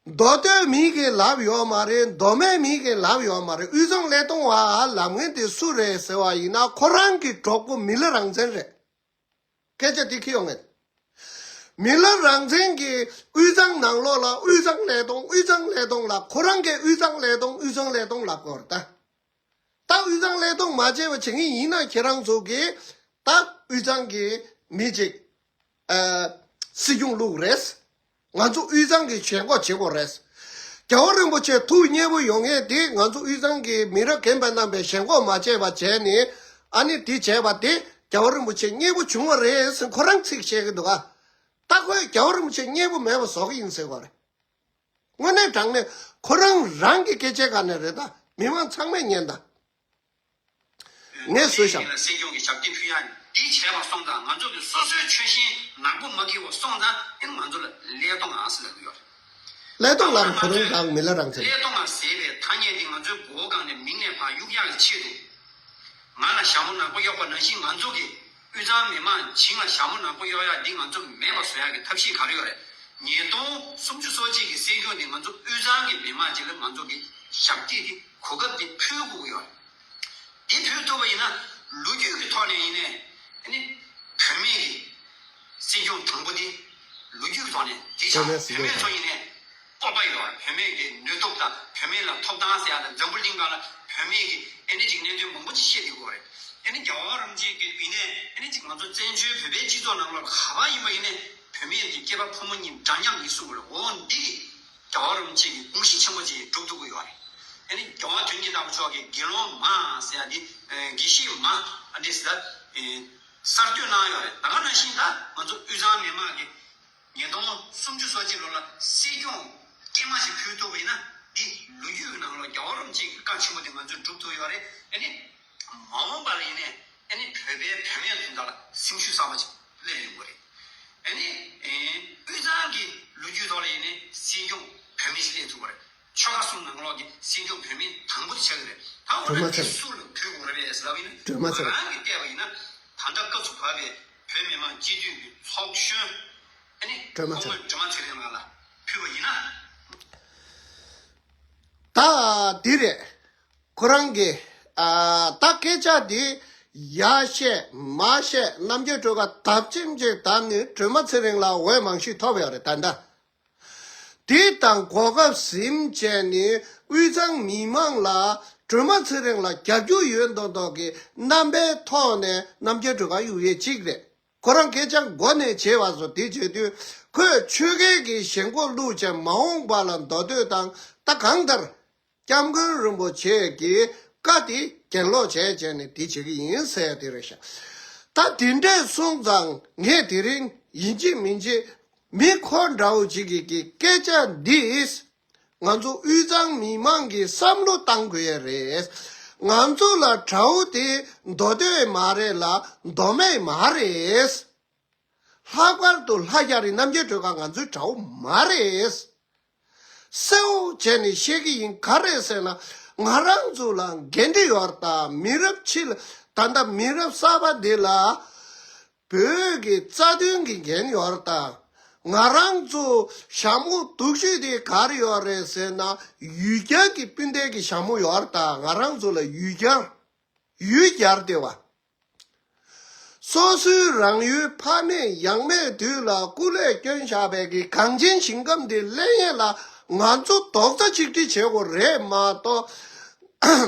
མདོ་སྟོད་མི་གིས་ལབ་ཡོད་མ་རེད། མདོ་སྨད་མི་གིས་ལབ་ཡོད་མ་རེད། དབུས་གཙང་ཀླད་སྟོང་བ་ལབ་མཁན་དེ་སུ་རེད་ཟེར་བ་ཡིན་ན་ཁོ་རང་གི་གྲོགས་པོ་མི་ལ་རང་བཙན་རེད། སྐད་ཆ་དེ་ཁྱི་ཡོང་ངེས། མི་ལ་རང་བཙན་གྱིས་དབུས་གཙང་ནང་ལོགས་ལ་དབུས་གཙང་ཀླད་སྟོང་དབུས་གཙང་ཀླད་སྟོང་ལ་ཁོ་རང་གིས་དབུས་གཙང་ཀླད་སྟོང་དབུས་གཙང་ཀླད་སྟོང་ལབ་དགོས་རེད་ད། ད་ དབུས་གཙང་ལས་གཏོང་མ་བྱས་པ་བྱེད་ངེས་ཡིན་ན་ཁྱེད་རང་ཚོ་གིས་ད་དབུས་གཙང་གི་མི་ཅིག་ཨ་སྲིད་སྐྱོང་བླུག་རེད། ང་ཚོ་དབུས་གཙང་གི་ཞེན་ཁོག་བྱེད་དགོས་རེད། རྒྱལ་བ་རིན་པོ་ཆེ་ཐུགས་མཉེས་པོ་ཡོང་ངེས་དེ་ང་ཚོ་དབུས་གཙང་གི་མི་རབས་རྒན་པ་རྣམ་པས་ཞེན་ཁོག་མ་བྱས་པ་བྱས་ནས་ཨ་ནི་དེ་བྱས་པ་དེ་རྒྱལ་བ་རིན་པོ་ཆེ་མཉེས་པོ་བྱུང་བ་རེད་ཟེར་ཁོ་རང་ཚིག་བཤད་ཀྱི་འདུག་ག་ད་ཁོས་རྒྱལ་བ་རིན་པོ་ཆེ་མཉེས་པོ་མེད་པ་བཟོ་གི་ཡིན་ཟེར་བ་རེད། དངོས་གནས་དྲང་གནས་ཁོ་རང་རང་གི་སྐད་ཆའི་སྒང་ནས་རེད་ད། མི་མང་ཚང་མས་ཉན་ད། ངས་བཟོས་ཤག་སྲིད་སྐྱོང་གི་ཞབས་སྟེགས་ཕུལ་ཡ་འདི་བྱས་པ་སོང་ཙང་ང་ཚོ་གི་སོ་སོའི་ཆོལ་ཞེན་ནག་པོ་མ་འཁེལ་བ་སོང་ཙང་ཨེ་ང་ཚོ་ལ་ཀླད་སྟོང་ཨང་ཟེར་ལབ་ཀྱི་ཡོད་རེད། ཀླད་སྟོང་ལབ་ཁོ་རང་རང་མི་ལ་རང་ཚེ་ཀླད་སྟོང་ཨང་ཟེར་བའི་ཐ་སྙད་འདི་ང་ཚོའི་མགོ་སྒང་ནས་མིང་ནས་ཕར་གཡུག་ཡག་གི་ཆེད་དུ། ང་ལ་ཞྭ་མོ་ནག་པོ་གཡོགས་པ་ནང་བཞིན་ང་ཚོ་གི་དབུས་གཙང་མི་མང་བྱིངས་ལ་ཞྭ་མོ་ནག་པོ་གཡོགས་ཡག་འདི་ང་ཚོ་མེད་པ་བཟོ་ཡག་གི་ཐབས་ཤེས་ག་རེ་ཡོད་རེད། ཉིས་སྟོང་སུམ་ཅུ་སོ་གཅིག་གི་སྲིད་སྐྱོང་འདི་ང་ཚོ་དབུས་གཙང་གི་མི་མང་ཅིག་ལ་ང་ཚོ་གི་ཞབས་སྟེགས་འདི་གོ་སྐབས་འདི་ཕུལ་དགོས་ཀྱི་ཡོད་རེད། འདི་ཕུལ་ཐུབ་པ་ཡིན་ན་ལོ་རྒྱུས་ཀྱི་ཐོག་ནས་ཡིན་ནའི་ཨ་ནི་བུད་མེད་ཀྱི་སྲིད་སྐྱོང་དང་པོ་འདི་ལོ་རྒྱུས་ཀྱི་ཐོག་ནས་འདི་ཆགས་བུད་མེད་སྲིད་སྐྱོང་བུད་མེད་ཚོ་ཡིན་ནའི་སྤོབས་པ་ཡོད། བུད་མེད་ཀྱི་ནུས་སྟོབས་དང་བུད་མེད་ལ་ཐོབ་ཐང་ཟེར་ཡ་དང་འཛམ་བུ་གླིང་སྒང་ལ་བུད་མེད་ཀྱི་ཨེ་ནི་ཅིག་གནད་དོན་མང་པོ་ཅིག་བཤད་བསྡད་ཀྱི་ཡོད་རེད། ཨེ་ནི་རྒྱལ་བ་རིན་པོ་ཆེ་གི་ཡིན་ནའི་ཨེ་ནི་ཅིག་ང་ཚོ་བཙན་བྱོལ་བོད་པའི་སྤྱི་ཚོགས་ནང་ལོགས་ག་པར་ཡིན་པ་ཡིན་ནའི་བུད་མེད་ཀྱི་སྐྱེས་པ་ཕོ་མོ་གཉིས་འདྲ་མཉམ་ཡིན་གསུངས་པ་རེད། འོ་འདི་གི་རྒྱལ་བ་རིན་པོ་ཆེ་གི་དགོངས་གཞི་ཆེན་པོ་ཅིག་སྒྲུབ་ཐུབ་ཀྱི་ཡོད་རེད། ཨེ་ནི་རྒྱལ་བ་དོན་གྱི་བདག་པོ་མཆོག་གིས་དགེ་སློང་མ་ཟེར་ཡ་འདི་དགེ་བཤེས་མ་ཨ་འདྲས་ཟེར་གསར་གཏོད་གནང་ཡོད་རེད། ད་ག་ནང་བཞིན་ད་ང་ཚོ་དབུས་གཙང་མི་མང་གི་ཉིས་སྟོང་སུམ་ཅུ་སོ་གཅིག་ལོ་ལ་སྲིད་སྐྱོང་སྐྱེས་མ་ཞིག་ཕུལ་ཐུབ་པ་ཡིན་ན་འདི་ལོ་རྒྱུས་ཀྱི་ནང་ལ་རྒྱལ་བ་རིན་པོ་ཆེ་གི་བཀའ་ཆེན་པོ་དེ་ང་ཚོས་སྒྲུབ་ཐུབ་ཡོད་རེད། ཨ་ནི་མ་འོངས་པ་ལ་ཡིན་ནའི་ཨ་ནི་བོད་པའི་བུད་མེད་ཚོ་ད་ལ་སེམས་ཤུགས་གསར་པ་ཅིག་སླེབས་ཡོང་གི་རེད། ཨ་ནི་ཨེ་དབུས་གཙང་གི་ལོ་རྒྱུས་ཐོག་ལ་ཡིན་ནའི་སྲིད་སྐྱོང་བུད་མེད་ཞིག་སླེབས་ཐུབ་པ་རེད། ཆོལ་ཁ་གསུམ་ནང་ལོགས་ཀྱི་སྲིད་སྐྱོང་བུད་མེད་དང་པོ་དེ་ཆགས་ཀྱི་རེད། ད་འོ་ན་དེ་སུ་ལ་ཕུལ་དགོས་རེད་པས་ལབ་ཡིན་ན་སྒྲོལ་མ་ཚེ་རིང་། ང་རང་གིས་བལྟས་པ་ཡིན་ན་ད་ལྟ་སྐབས་སུ་བབས་པའི་བོད་མི་མང་སྤྱི་འཐུས་ཀྱི་ཚོགས་གཞོན་ཨ་ནི་སྒྲོལ་མ་ཚེ་རིང་། སྐུ་ངོ་སྒྲོལ་མ་ཚེ་རིང་ལགས་ལ་ཕུལ་བ་ཡིན་ན། ད་འདི་རེད། ཁོ་རང་གིས་ཨ་ད་སྐད་ཆ་འདི་ཡར་བཤད་མར་བཤད་རྣམ་རྒྱལ་སྒྲོལ་དཀར་དར་ཅིག་ཅིག་དར་ནས་སྒྲོལ་མ་ཚེ་རིང་ལ་འོས་མང་ཤོས་ཐོབ་ཡོད་རེད་ད་ལྟ། དེ་དང་གོ་སྐབས་ཟིན་བྱས་ནས་དབུས་གཙང་མི་མང་ལ་སྒྲོལ་མ་ཚེ་རིང་ལ་རྒྱབ་སྐྱོར་ཡོད་མདོག་མདོག་གི་རྣམ་པའི་ཐོག་ནས་རྣམ་རྒྱལ་སྒྲོལ་དཀར་གཡུག་ཡས་གཅིག་རེད། ཁོ་རང་སྐད་ཆ་མགོ་ནས་བྱས་པ་བཟོ་དེ་བྱེད་དུས་ཁོས་ཆོལ་ཁའི་གི་ཞེན་ཁོག་བླུགས་བྱས་མ་འོངས་པ་ལ་མདོ་སྟོད་དང་ད་གང་ལྟར་སྐྱབས་མགོན་རིན་པོ་ཆེ་གི་བཀའ་དེ་གྱེན་ལོག་བྱས་བྱས་ནས་དེ་བྱེད་ཀྱི་ཡིན་ཟེར་ཡ་དེ་རེད་ཤག་ད་དེ་འདྲས་སོང་ཙང་ངས་དེ་རིང་ཡིན་གཅིག་མིན་གཅིག་མི་ཁོ་འདྲ་བོ་ཅིག་གིས་ཀྱི་སྐད་ཆ་འདིས་ང་ཚོ་དབུས་གཙང་མི་མང་གིས་བསམ་བློ་བཏང་དགོས་ཡ་རེད། ང་ཚོ་ལ་དགྲ་བོ་དེ་མདོ་སྟོད་མ་རེད་ལ་མདོ་སྨད་མ་རེད། ལྷག་པར་དུ་ལྷ་རྒྱ་རི་རྣམ་རྒྱལ་སྒྲོལ་དཀར་ང་ཚོའི་དགྲ་བོ་མ་རེད། གསལ་བོ་བྱས་ནས་བཤད་ཀྱི་ཡིན། ག་རེ་ཟེར་ན་ང་རང་ཚོ་ལ་འགན་འཁྲི་ཡོད་རེད་ད། མི་རབས་ཕྱི་ལ་ད་ལྟ་མི་རབས་གསར་པ་འདི་ལ་བོད་ཀྱི་རྩ་དོན་གྱི་འགན་ཡོད་རེད་ད། ང་རང་ཚོ་ཞྭ་མོ་སྡུག་ཤོས་དེ་ག་རེ་ཡོད་རེད་ཟེར་ན་ཡུལ་གྱར་གྱི་སྤུན་ཟླའི་གི་ཞྭ་མོ་ཡོད་རེད་ད། ང་རང་ཚོ་ལ་ཡུལ་གྱར་ཡུལ་གྱར་དེ་བ། སོ་སོའི་རང་ཡུལ་ཕ་མེས་ཡང་མེས་དུས་ལ་སྐུ་ལས་བསྐྱོན་བཞག་པའི་གི་གངས་ཅན་ཞིང་ཁམས་འདི་ལེན་ཡས་ལ་ང་ཚོ་རྡོག་རྩ་གཅིག་སྒྲིལ་བྱེད་དགོས་རེད་མ་གཏོགས།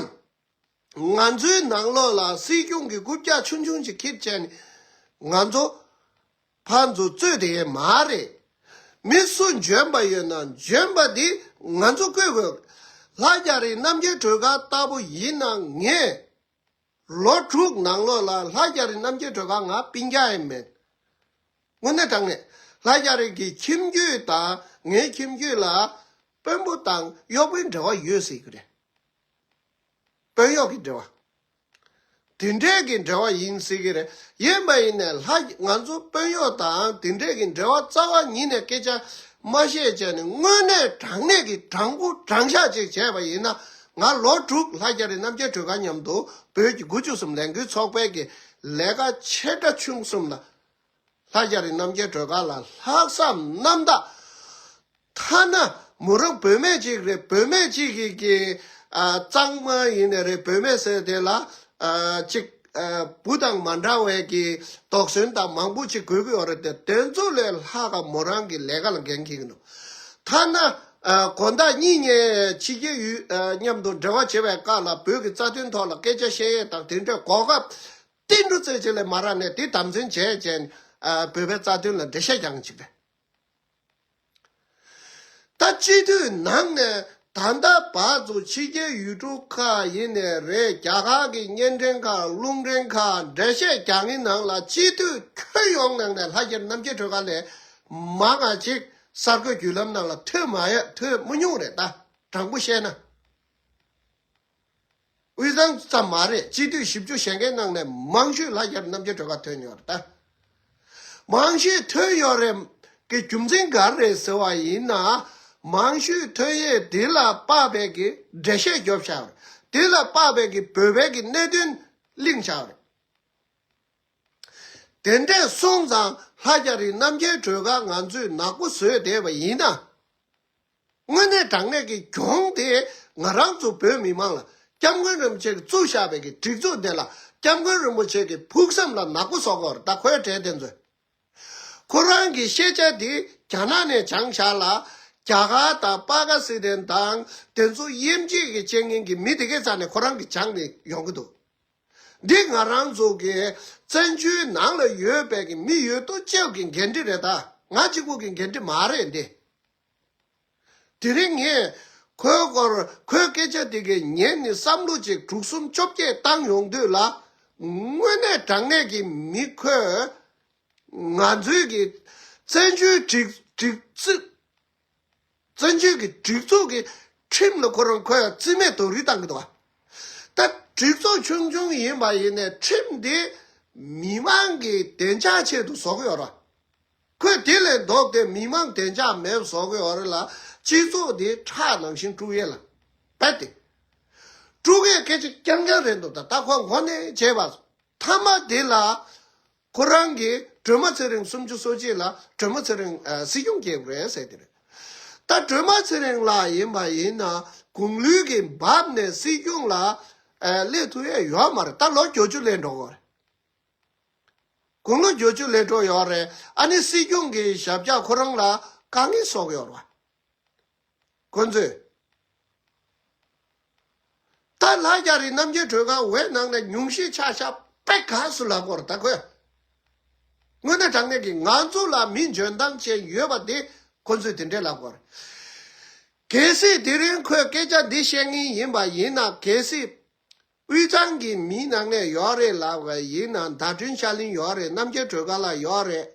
ང་ཚོའི་ནང་ལོགས་ལ་སྲིད་སྐྱོང་གི་རྐུབ་བཀྱག་ཆུང་ཆུང་ཅིག་འཁྱེར་བྱས་ནས་ང་ཚོ་ཕར་ཚུར་རྩོད་བསྡད་ཡས་མ་རེད། མི་སུ་འཇོན་པ་ཡོད་ན་འཇོན་པ་འདི་ང་ཚོ་བསྐོས་དགོས། ལྷ་རྒྱ་རི་རྣམ་རྒྱལ་སྒྲོལ་དཀར་ལྟ་བུ་ཡིན་ན་ངས། ལོ་དྲུག་ནང་ལོགས་ལ་ལྷ་རྒྱ་རི་རྣམ་རྒྱལ་སྒྲོལ་དཀར་ང་སྤུན་ཀྱག་ཡིན་མེད། དངོས་གནས་དྲང་གནས་ལྷ་རྒྱ་རི་གི་ཁྱིམ་རྒྱུད་དང་ངའི་ཁྱིམ་རྒྱུད་ལ་དཔོན་པོ་དང་གཡོག་པོའི་འབྲེལ་བ་ཡོད་ཟེར་གྱི་རེད། དཔོན་གཡོག་གི་འབྲེལ་བ། དེ་འདྲའི་གི་འབྲེལ་བ་ཡིན་ཟེར་གྱི་རེད། ཡིན་པ་ཡིན་ནས་ལྷ་ང་ཚོ་དཔོན་གཡོག་དང་དེ་འདྲའི་གི་འབྲེལ་བ་རྩ་བ་ཉིད་ནས་སྐད་ཆ་མ་བཤད་བྱས་ནས་དངོས་གནས་དྲང་གནས་ཀྱི་དྲང་པོ་དྲང་བཞག་ཅིག་བྱས་པ་ཡིན་ན་ང་ལོ་དྲུག་ལྷ་རྒྱ་རི་རྣམ་རྒྱལ་སྒྲོལ་དཀར་མཉམ་དུ་བོད་ཀྱི་དགུ་བཅུ་གསུམ་ལས་འགུལ་ཚོགས་པའི་གི་ལས་ཀ་ཆེ་ཕྲ་ཆུང་གསུམ་ལ་ལྷ་རྒྱ་རི་རྣམ་རྒྱལ་སྒྲོལ་དཀར་ལ་ལྷག་བསམ་རྣམ་དག་ཐ་ན་མོ་རང་བུད་མེད་ཅིག་རེད། བུད་མེད་ཅིག་གིས་ཀྱི་ཨ་གཙང་མ་ཡིན་ནི་རེད། བུད་མེད་ཟེར་དེ་ལ་ཨ་ཅིག་ཨ་བུ་དང་མ་འདྲ་བའི་གི་དོགས་ཟོན་དང་མང་པོ་ཅིག་དགོས་ཀྱི་ཡོད་རེད་དེ། དེ་ཚོ་ལས་ལྷག་ག་མོ་རང་གི་ལས་ཀ་ལ་འགན་འཁྱེར་གྱི་འདུག་ཐ་ན་ ཨ་དགོང་དག་གཉིད་ཉལ་ཕྱི་རྒྱལ་ཡུལ་ཨ་མཉམ་དུ་འབྲེལ་བ་བྱེད་པའི་སྐབས་ལ་བོད་ཀྱི་རྩ་དོན་ཐོག་ལ་སྐད་ཆ་བཤད་ཡས་དང་དེ་འདྲའི་གོ་སྐབས་ཏིལ་འབྲུ་རྩེ་གཅིག་ལས་མ་རག་ནས་དེ་དམ་འཛིན་བྱས་བྱས་ཨ་བོད་པའི་རྩ་དོན་ལ་འགྲེལ་བཤད་རྒྱག་མཁན་ཅིག་རེད། ད་སྤྱི་འཐུས་ནང་ནས་ད་ལྟ་བར་དུ་ཕྱི་རྒྱལ་ཡུལ་གྲུ་ཁག་ཡིན་ནའི་རེད། རྒྱ་གར་གྱི་བརྙན་འཕྲིན་ཁག་རླུང་འཕྲིན་ཁག་འགྲེལ་བཤད་རྒྱག་མཁན་ནང་ལ་སྤྱི་འཐུས་ཁྱོན་ཡོངས་ནང་ནས་ལྷ་རྒྱལ་རྣམ་རྒྱལ་སྒྲོལ་དཀར་ལས་མང་བ་ཅིག་གསར་འགོད་བརྒྱུད་ལམ་ནང་ལ་ཐོན་མ་ཡ་ཐོན་མི་ཉུང་རེད། ད་དྲང་པོ་བཤད་ན། དབུས་གཙང་ཙམ་མ་རེད། སྤྱི་འཐུས་བཞི་བཅུ་ཞེ་བརྒྱད་ནང་ནས་མང་ཤོས་ལྷ་རྒྱལ་རྣམ་རྒྱལ་སྒྲོལ་དཀར་ཐོན་ཡོད་རེད་ད། མང་ཤོས་ཐོན་ཡོད་རེད་ཀྱི་རྒྱུ་མཚན་ག་རེ་རེད་ཟེར་བ་ཡིན་ན། མང་ཤོས་ཐོན་ཡས་དེ་ལ་དཔག་པའི་གི་འགྲེལ་བཤད་རྒྱོབ་བཞག་རེད། དེ་ལ་དཔག་པའི་གི་བོད་པའི་གི་གནད་དོན་གླེང་བཞག་རེད། དེ་འདྲས་སོང་ཙང་ལྷ་རྒྱལ་རི་རྣམ་རྒྱལ་སྒྲོལ་དཀར་ང་ཚོས་ནག་པོ་བཟོས་བསྡད་པ་ཡིན་ན། དངོས་གནས་དྲང་གནས་ཀྱི་གྱོང་དེ་ང་རང་ཚོ་བོད་མི་མང་ལ་སྐྱབས་མགོན་རིན་པོ་ཆེ་གིས་བཙུགས་བཞག་པའི་གི་སྒྲིག་འཛུགས་དེ་ལ་སྐྱབས་མགོན་རིན་པོ་ཆེ་གི་ཕུགས་བསམ་ལ་ནག་པོ་བཟོ་གི་ཡོད་རེད། ད་ཁོའི་གྲས་དེ་ཚོས། ཁོ་རང་གི་ཤེས་བྱ་དེ་རྒྱ་ནག་ནས་སྦྱངས་བཞག་ལ། རྒྱ་གར་དང་པ་ཀི་སི་ཐན་དང་དེ་ཚོ་དབྱེ་འབྱེད་ཀྱི་བྱེད་མཁན་གྱི་མི་དེ་གའི་རྩ་ནས་ཁོ་རང་གིས་སྦྱངས་ནས་ཡོང་གི་འདུག་འདི་ང་རང་ཚོ་གི་བཙན་བྱོལ་ནང་ལ་ཡོད་པའི་གི་མི་ཡོད་དོ་ཅོག་གི་འགན་འཁྲི་རེད། ད་ང་གཅིག་པུ་གི་འགན་འཁྲི་མ་རེད་འདི། དེ་རིང་ངས་ཁོའི་སྐོར་ཁོའི་སྐད་ཆ་དེ་གའི་ཉན་ནས་བསམ་བློ་ཅིག་དྲུག་གསུམ་བཅོ་བརྒྱད་བཏང་ཡོང་དུས་ལ། དངོས་གནས་དྲང་གནས་ཀྱི་མི་ཁོས་ང་ཚོའི་གི་བཙན་བྱོལ་སྒྲིག་སྒྲིག་འཛུགས་བཙན་བྱོལ་གྱི་སྒྲིག་འཛུགས་ཀྱི་ཁྲིམས་ལ་ཁོ་རང་ཁོས་རྩིས་མེད་རྡོག་རིལ་བཏང་གི་འདུག་བ། ད་སྒྲིག་འཛུགས་ཆུང་ཆུང་ཡིན་པ་ཡིན་ནའི་ཁྲིམས་དེ་མི་མང་གི་བདེ་འཇགས་ཆེད་དུ་བཟོ་གི་ཡོད་རེད། ཁོས་དེ་ལས་ལྡོག་སྟེ་མི་མང་བདེ་འཇགས་མེད་བཟོ་གི་ཡོད་རེད་ལ། སྤྱི་ཚོགས་དེ་ཁྲག་ནང་བཞིན་དཀྲུག་ཡས་ལ་རྦད་དེ་དཀྲུག་ཡས་སྐད་ཆ་རྐྱང་རྐྱང་རེད་འདུག་ད་ད་ཁོ་མགོ་ནས་བྱས་པ། མཐའ་མ་དེ་ལ་ཁོ་རང་གིས་སྒྲོལ་མ་ཚེ་རིང་སུམ་ཅུ་སོ་གཅིག་ལ་སྒྲོལ་མ་ཚེ་རིང་ཨ་སྲིད་སྐྱོང་སྐྱེས་པ་རེད་ཟེར་དེ་རེད། ད་སྒྲོལ་མ་ཚེ་རིང་ལགས་ཡིན་པ་ཡིན་ན་དགུང་ལོའི་གི་བབ་ནས་སྲིད་སྐྱོང་ལ་ཨ་སླེབས་ཐུབ་ཡས་ཡོད་མ་རེད། ད་ལོ་བརྒྱད་ཅུ་སླེབས་འགྲོ་གི་རེད། དགུང་ལོ་བརྒྱད་ཅུ་སླེབས་འགྲོ་ཡོད་རེད། ཨ་ནི་སྲིད་སྐྱོང་གི་ཞབས་བཀྱག་ཁོ་རང་ལ་དཀའ་ངལ་བཟོ་གི་ཡོད་རེད་བ། ཁོ་ཚོས། ད་ལྷ་རྒྱལ་རི་རྣམ་རྒྱལ་སྒྲོལ་དཀར་འོས་ནང་ནས་ཉུང་ཤས་ཆགས་ཤག་པས་ག་སུ་ལབ་དགོས་རེད་ད་ཁོས། དངོས་གནས་དྲང་གནས་ཀྱི་ང་ཚོ་ལ་མི་འཇོན་ཐང་ཅན་ཡོད་པ་དེ་ཁོ་ཚོས་དེ་འདྲས་ལབ་དགོས་རེད། གལ་སྲིད་དེ་རིང་ཁོས་སྐད་ཆ་འདི་བཤད་མཁན་ཡིན་པ་ཡིན་ན། གལ་སྲིད་དབུས་གཙང་གི་མི་ནང་ནས་ཡོད་རེད་ལབ་པ་ཡིན་ན། ཟླ་སྒྲོན་ཤར་གླིང་ཡོད་རེད། རྣམ་རྒྱལ་སྒྲོལ་དཀར་ལགས་ཡོད་རེད་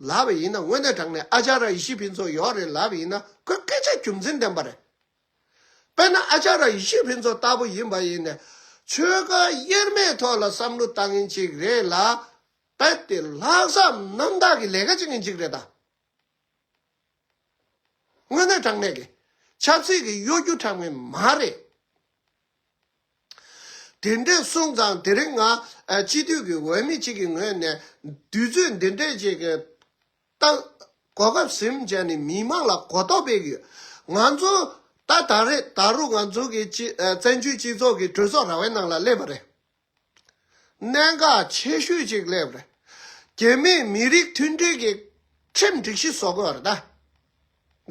ལབ་པ་ཡིན་ན། དངོས་གནས་དྲང་གནས་ཨ་ཅཱརྱ་ཡེ་ཤེས་ཕུན་ཚོགས་ཡོད་རེད་ལབ་པ་ཡིན་ན། ཁོས་སྐད་ཆ་རྒྱུ་མཚན་ལྡན་པ་རེད། དཔེར་ན་ཨ་ཅཱརྱ་ཡེ་ཤེས་ཕུན་ཚོགས་ལྟ་བུ་ཡིན་པ་ཡིན་ན། ཆོལ་ཁ་དབྱེར་མེད་ཐོག་ལ་བསམ་བློ་བཏང་མཁན་ཅིག་རེད་ལ། རྦད་དེ་ལྷག་བསམ་རྣམ་དག་གི་ལས་ཀ་བྱེད་མཁན་ཅིག་རེད་ད། དངོས་གནས་དྲང་གནས་ཀྱི་ཆབ་སྲིད་ཀྱི་གཡོ་སྒྱུ་དྲག་མཁན་མ་རེད། དེ་འདྲས་སོང་ཙང་དེ་རིང་ང་ཨ་སྤྱི་འཐུས་ཀྱི་འོས་མི་གཅིག་གི་ངོས་ནས་དུས་ཚོད་འདི་འདྲས་ཅིག་གི་ད་གོ་སྐབས་ཟིན་བྱས་ནས་མི་མང་ལ་གོ་རྟོགས་སྤེལ་གྱི་ཡོད། ང་ཚོ་ད་ད་རེས་ད་རུང་ང་ཚོ་གི་སྤྱི་ཨ་བཙན་བྱོལ་སྤྱི་ཚོགས་ཀྱི་གྲོས་ཚོགས་ར་བའི་ནང་ལ་སླེབས་པ་རེད། གནད་འགག་ཆེ་ཤོས་ཅིག་སླེབས་རེད། རྒྱ་མིས་མི་རིགས་མཐུན་སྒྲིལ་གྱི་ཁྲིམས་སྒྲིག་གཞི་བཟོ་དགོས་རེད་ད།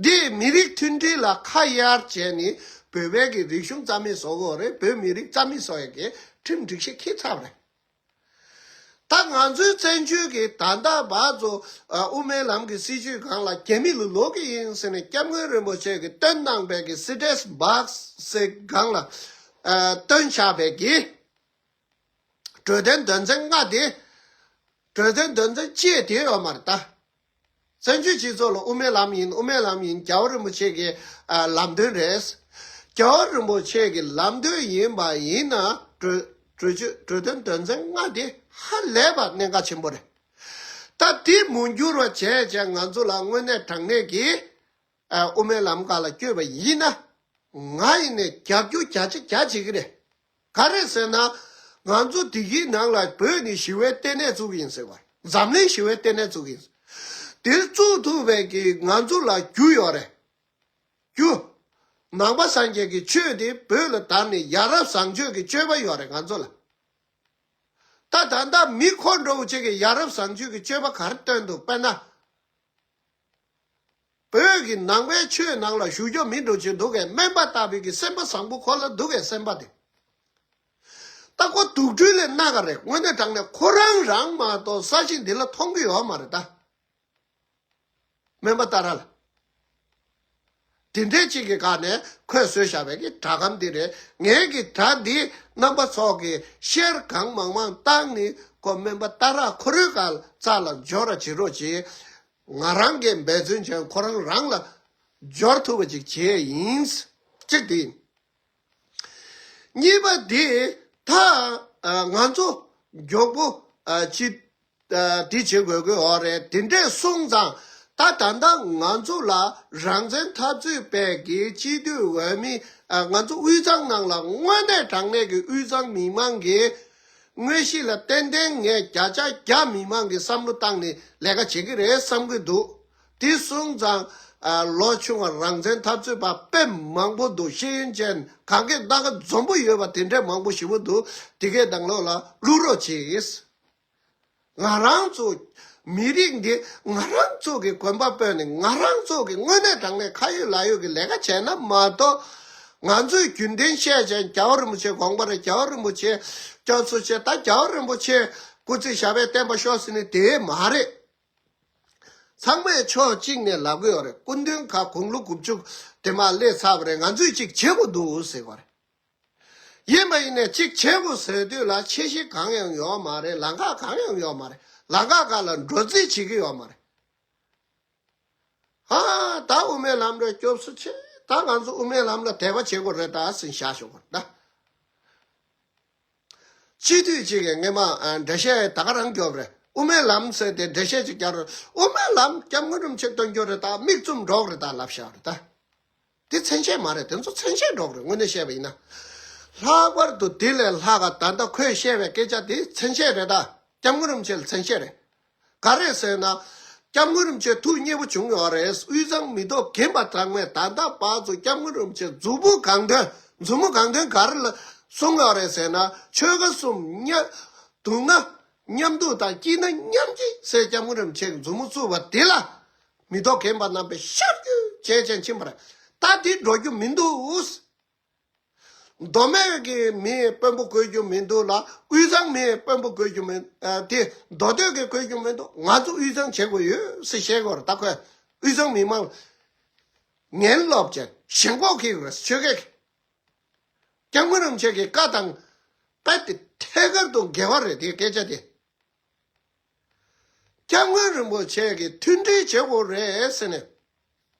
འདིས་མི་རིགས་མཐུན་སྒྲིལ་ལ་ཁ་གཡར་བྱས་ནས་བོད་པའི་གི་རིག་གཞུང་རྩ་མེད་བཟོ་དགོས་རེད། བོད་མི་རིགས་རྩ་མེད་བཟོ་ཡས་ཀྱི་ཁྲིམས་སྒྲིག་གཞི་འཁྱེར་ཚར་བ་རེད། ད་ང་ཚོའི་བཙན་བྱོལ་གྱི་ད་ལྟ་བར་དུ་ཨ་དབུ་མའི་ལམ་གྱི་སྲིད་བྱུས་སྒང་ལ་རྒྱ་མི་ལ་ལོག་གི་ཡིན་ཟེར་ནས་སྐྱབས་མགོན་རིན་པོ་ཆེ་གིས་བཏོན་གནང་པའི་གི་སི་ཊེ་ཊས་བྷོག་སི་སྒང་ལ་ཨ་བཏོན་བཞག་པའི་གི་གྲོས་དོན་དོན་ཚན་ལྔ་དེ། གྲོས་དོན་དོན་ཚན་བཅད་དེ་ཡོད་མ་རེད་ད། བཙན་བྱོལ་སྤྱི་ཚོགས་ལ་དབུ་མའི་ལམ་ཡིན། དབུ་མའི་ལམ་ཡིན། རྒྱལ་བ་རིན་པོ་ཆེ་གི་ཨ་ལམ་སྟོན་རེད། རྒྱལ་བ་རིན་པོ་ཆེ་གི་ལམ་སྟོན་ཡིན་པ་ཡིན་ན་གྲོས་གྲོས་ཆོད་གྲོས་དོན་དོན་ཚན་ལྔ་དེ་ཧ་ལས་པ་གནད་འགག་ཆེན་པོ་རེད། ད་དེ་མི་འགྱུར་བ་བྱས་བྱས་ང་ཚོ་ལ་དངོས་གནས་དྲང་གནས་ཀྱི་ཨ་དབུ་མའི་ལམ་ཁ་ལ་བསྐྱོད་པ་ཡིན་ན། ང་ཡིན་ནས་རྒྱབ་སྐྱོར་བརྒྱ་ཆ་བརྒྱ་བྱེད་ཀྱི་རེད། ག་རེ་ཟེར་ན། ང་ཚོ་འདི་གའི་ནང་ལ་བོད་ནི་ཞི་བའི་ལྟེ་གནས་བཙུགས་ཀྱི་ཡིན་ཟེར་བ། འཛམ་གླིང་ཞི་བའི་ལྟེ་གནས་བཙུགས་ཀྱི་ཡིན། དེ་བཙུགས་ཐུབ་པའི་གི་ང་ཚོ་ལ་རྒྱུ་ཡོད་རེད། རྒྱུ། ནང་པ་སངས་རྒྱས་ཀྱི་ཆོས་དེ་བོད་ལ་དར་ནས་ཡ་རབས་བཟང་སྤྱོད་ཀྱི་སྤྱོད་པ་ཡོད་རེད་ང་ཚོ་ལ། ད་ད་ལྟ་མི་ཁོ་འདྲ་བོ་ཅིག་གིས་ཡ་རབས་བཟང་སྤྱོད་ཀྱི་སྤྱོད་པ་ག་རེ་སྟོན་འདུག་དཔེར་ན། བོད་ཀྱི་ནང་པའི་ཆོས་ནང་ལ་ཞུགས་རྒྱུ་མི་འགྲོ་ཆེ་འདུག་གས། སྨན་པ་ལྟ་བུའི་གི་སེམས་པ་བཟང་པོ་ཁོ་ལ་འདུག་གས། སེམས་པ་དེ། ད་ཁོ་དུག་སྦྲུལ་ལས་སྣ་ག་རེད། དངོས་གནས་དྲང་གནས་ཁོ་རང་རང་མ་གཏོགས་ས་ཞིང་འདི་ལ་མཐོང་གི་ཡོད་མ་རེད་ད། སྨན་པ་ཏཱ་ར་ལ། དེ་འདྲའི་གཅིག་གི་སྒང་ནས་ཁོས་བཟོས་བཞག་པའི་གི་སྒྲ་སྒམ་འདི་རེད། ངའི་གི་སྒྲ་འདི་རྣམ་པ་ཚོ་གི་ཤེར་གང་མང་མང་བཏང་ནི་ཁོ་སྨན་པ་ཏཱ་ར་ཁོ་རའི་གི་རྩ་ལ་འབྱོར་ར་བྱེད་རོགས་གྱིས། ང་རང་གི་འབད་བརྩོན་བྱས་ཁོ་རང་རང་ལ་འབྱོར་ཐུབ་པ་ཅིག་བྱས་ཡིན། གཅིག་དེ་ཡིན། གཉིས་པ་དེ་ད་ང་ཚོ་མགྱོགས་པོ་ཅི་དེ་བྱེད་དགོས་ཀྱི་ཡོད་རེད། དེ་འདྲས་སོང་ཙང་ད་ད་ལྟ་ང་ཚོ་ལ་རང་བཙན་འཐབ་རྩོད་པས་ཀྱི་སྤྱི་འཐུས་འོས་མི་ང་ཚོ་དབུས་གཙང་ནང་ལ་དངོས་གནས་དྲང་གནས་ཀྱི་དབུས་གཙང་མི་མང་གི་དངོས་གཞི་ལ་ཏན་ཏན་ངས་བརྒྱ་ཆ་བརྒྱ་མི་མང་གི་བསམ་བློ་བཏང་ནས་ལས་ཀ་བྱེད་ཀྱི་རེད་བསམ་གྱི་འདུག་དེ་སོང་ཙང་ལོ་ཆུང་བ་རང་བཙན་འཐབ་རྩོད་པ་དཔེ་མང་པོ་འདུག་ཤེས་ཡོན་ཅན་གང་གའི་སྣ་ཁ་འཛོམས་པོ་ཡོད་པ་དེ་འདྲས་མང་པོ་ཞེ་པོ་འདུག་དེ་གའི་ནང་ལོགས་ལ་བླུག་རོགས་གྱིས། ང་རང་ཚོ་མི་རིགས་འདི་ང་རང་ཚོ་གི་གོན་པ་སྤོས་ནས་ང་རང་ཚོ་གི་དངོས་གནས་དྲང་གནས་ཁ་ཡོད་ལག་ཡོད་ཀྱི་ལས་ཀ་བྱས་ན་མ་གཏོགས། ང་ཚོས་རྒྱུན་ལྡན་བཤད་བྱས་རྒྱལ་བ་རིན་པོ་ཆེ་དགོངས་པ་རེད། རྒྱལ་བ་རིན་པོ་ཆེ་སྐྱབས་སུ་མཆི། ད་རྒྱལ་བ་རིན་པོ་ཆེ་སྐུ་ཚེ་ཞབས་པད་བརྟན་པར་ཤོག་ཟེར་ནས་དེ་མ་རེད། ཚང་མས་ཕྱོགས་གཅིག་ནས་ལབ་གི་ཡོད་རེད། སྐུ་མདུན་ཁ་དགུང་ལོ་དགུ་བཅུ་དེ་མར་སླེབས་ཚར་བ་རེད། ང་ཚོས་གཅིག་བྱེད་དགོས་འདུག་ཟེར་བ་རེད། ཡིན་པ་ཡིན་ནས་གཅིག་བྱེད་དགོས་ཟེར་དུས་ལ་ཆེ་བཞི་གང་ཡང་ཡོད་མ་རེད། ལམ་ཁ་གང་ཡང་ཡོད་མ་རེད། ལམ་ཁ་གང་ལ་འགྲོ་རྩིས་བྱེད་ཀྱི་ཡོད་མ་རེད། ཨ་ད་དབུ་མའི་ལམ་ལ་སྐྱབས་སུ་མཆི། ད་ང་ཚོ་དབུ་མའི་ལམ་ལ་དད་པ་བྱེད་དགོས་རེད་ད་ཟེར་བཞག་ཞོག་གོ་ད། སྤྱི་འཐུས་གཅིག་གིས་སྔས་མ་ཨ་འགྲེལ་བཤད་ད་ག་རང་རྒྱོབ་རེད། དབུ་མའི་ལམ་ཟེར་ཏེ་འགྲེལ་བཤད་ཅིག་རྒྱག་རོགས། དབུ་མའི་ལམ་སྐྱབས་མགོན་རིན་པོ་ཆེ་སྟོན་རྒྱུ་རེད་ད། མིག་བཙུམ་འགྲོགས་རེད་ད་ལབ་བཞག་རེད་ད། དེ་མཚན་བཤད་མ་རེད། དེ་ཚོ་མཚན་བཤད་འགྲོགས་རེད། དངོས་གནས་བཤད་པ་ཡིན་ན། ལྷག་པར་དུ་དེ་ལས་ལྷག་ག་ད་ལྟ་ཁོས་བཤད་པའི་སྐད་ཆ་དེ་མཚན་བཤད་རེད་ད། སྐྱབས་མགོན་རིན་པོ་ཆེ་ལ་མཚན་བཤད་རེད། ག་རེ་ཟེར་ན། སྐྱབས་མགོན་རིན་པོ་ཆེ་ཐུགས་མཉེས་པོ་བྱུང་ཡོད་རེད། དབུས་གཙང་མི་ཐོག་རྒན་པ་ཚང་མས་ད་ལྟ་བར་དུ་སྐྱབས་མགོན་རིན་པོ་ཆེ་མཛུབ་མོ་གང་ཐོན། མཛུབ་མོ་གང་ཐོན་ག་རེ་ལ་གསུངས་ཡོད་རེད་ཟེར་ན། ཆོལ་ཁ་གསུམ་མཉམ་སྡུག་ན་མཉམ་སྡུག་དང་སྐྱིད་ན་མཉམ་སྐྱིད་ཟེར་སྐྱབས་མགོན་རིན་པོ་ཆེ་གི་མཛུབ་མོ་བཙུགས་པ་དེ་ལ། མི་ཐོག་རྒན་པ་རྣམ་པས་ཤར་རྒྱུ་བྱས་བྱས་ཕྱིན་པ་རེད། ད་འདི་འགྲོ་རྒྱུ་མི་འདུག་མདོ་སྨད་ཀྱི་མི་དཔོན་པོ་དགོས་རྒྱུ་མི་འདུག་ལ། དབུས་གཙང་མི་དཔོན་པོ་དགོས་རྒྱུ་མི་ཨ་དེ་མདོ་སྟོད་ཀྱི་དགོས་རྒྱུ་མི་འདུག་ང་ཚོ་དབུས་གཙང་བྱེད་དགོས་ཡོད་ཟེར་བཤད་དགོས་རེད། ད་ཁོས་དབུས་གཙང་མི་མང་ངན་ལོབས་ཅན་ཞེན་ཁོག་ཁེལ་དགོས་རེད། ཆོལ་ཁའི་སྐྱབས་མགོན་རིན་པོ་ཆེ་གི་བཀའ་དང་དཔེ་དེ་ཐད་ཀར་དུ་འགལ་བ་རེད། དེའི་སྐད་ཆ་དེ། སྐྱབས་མགོན་རིན་པོ་ཆེ་གིས་མཐུན་སྒྲིལ་བྱེད་དགོས་རེད་ཟེར་ནས།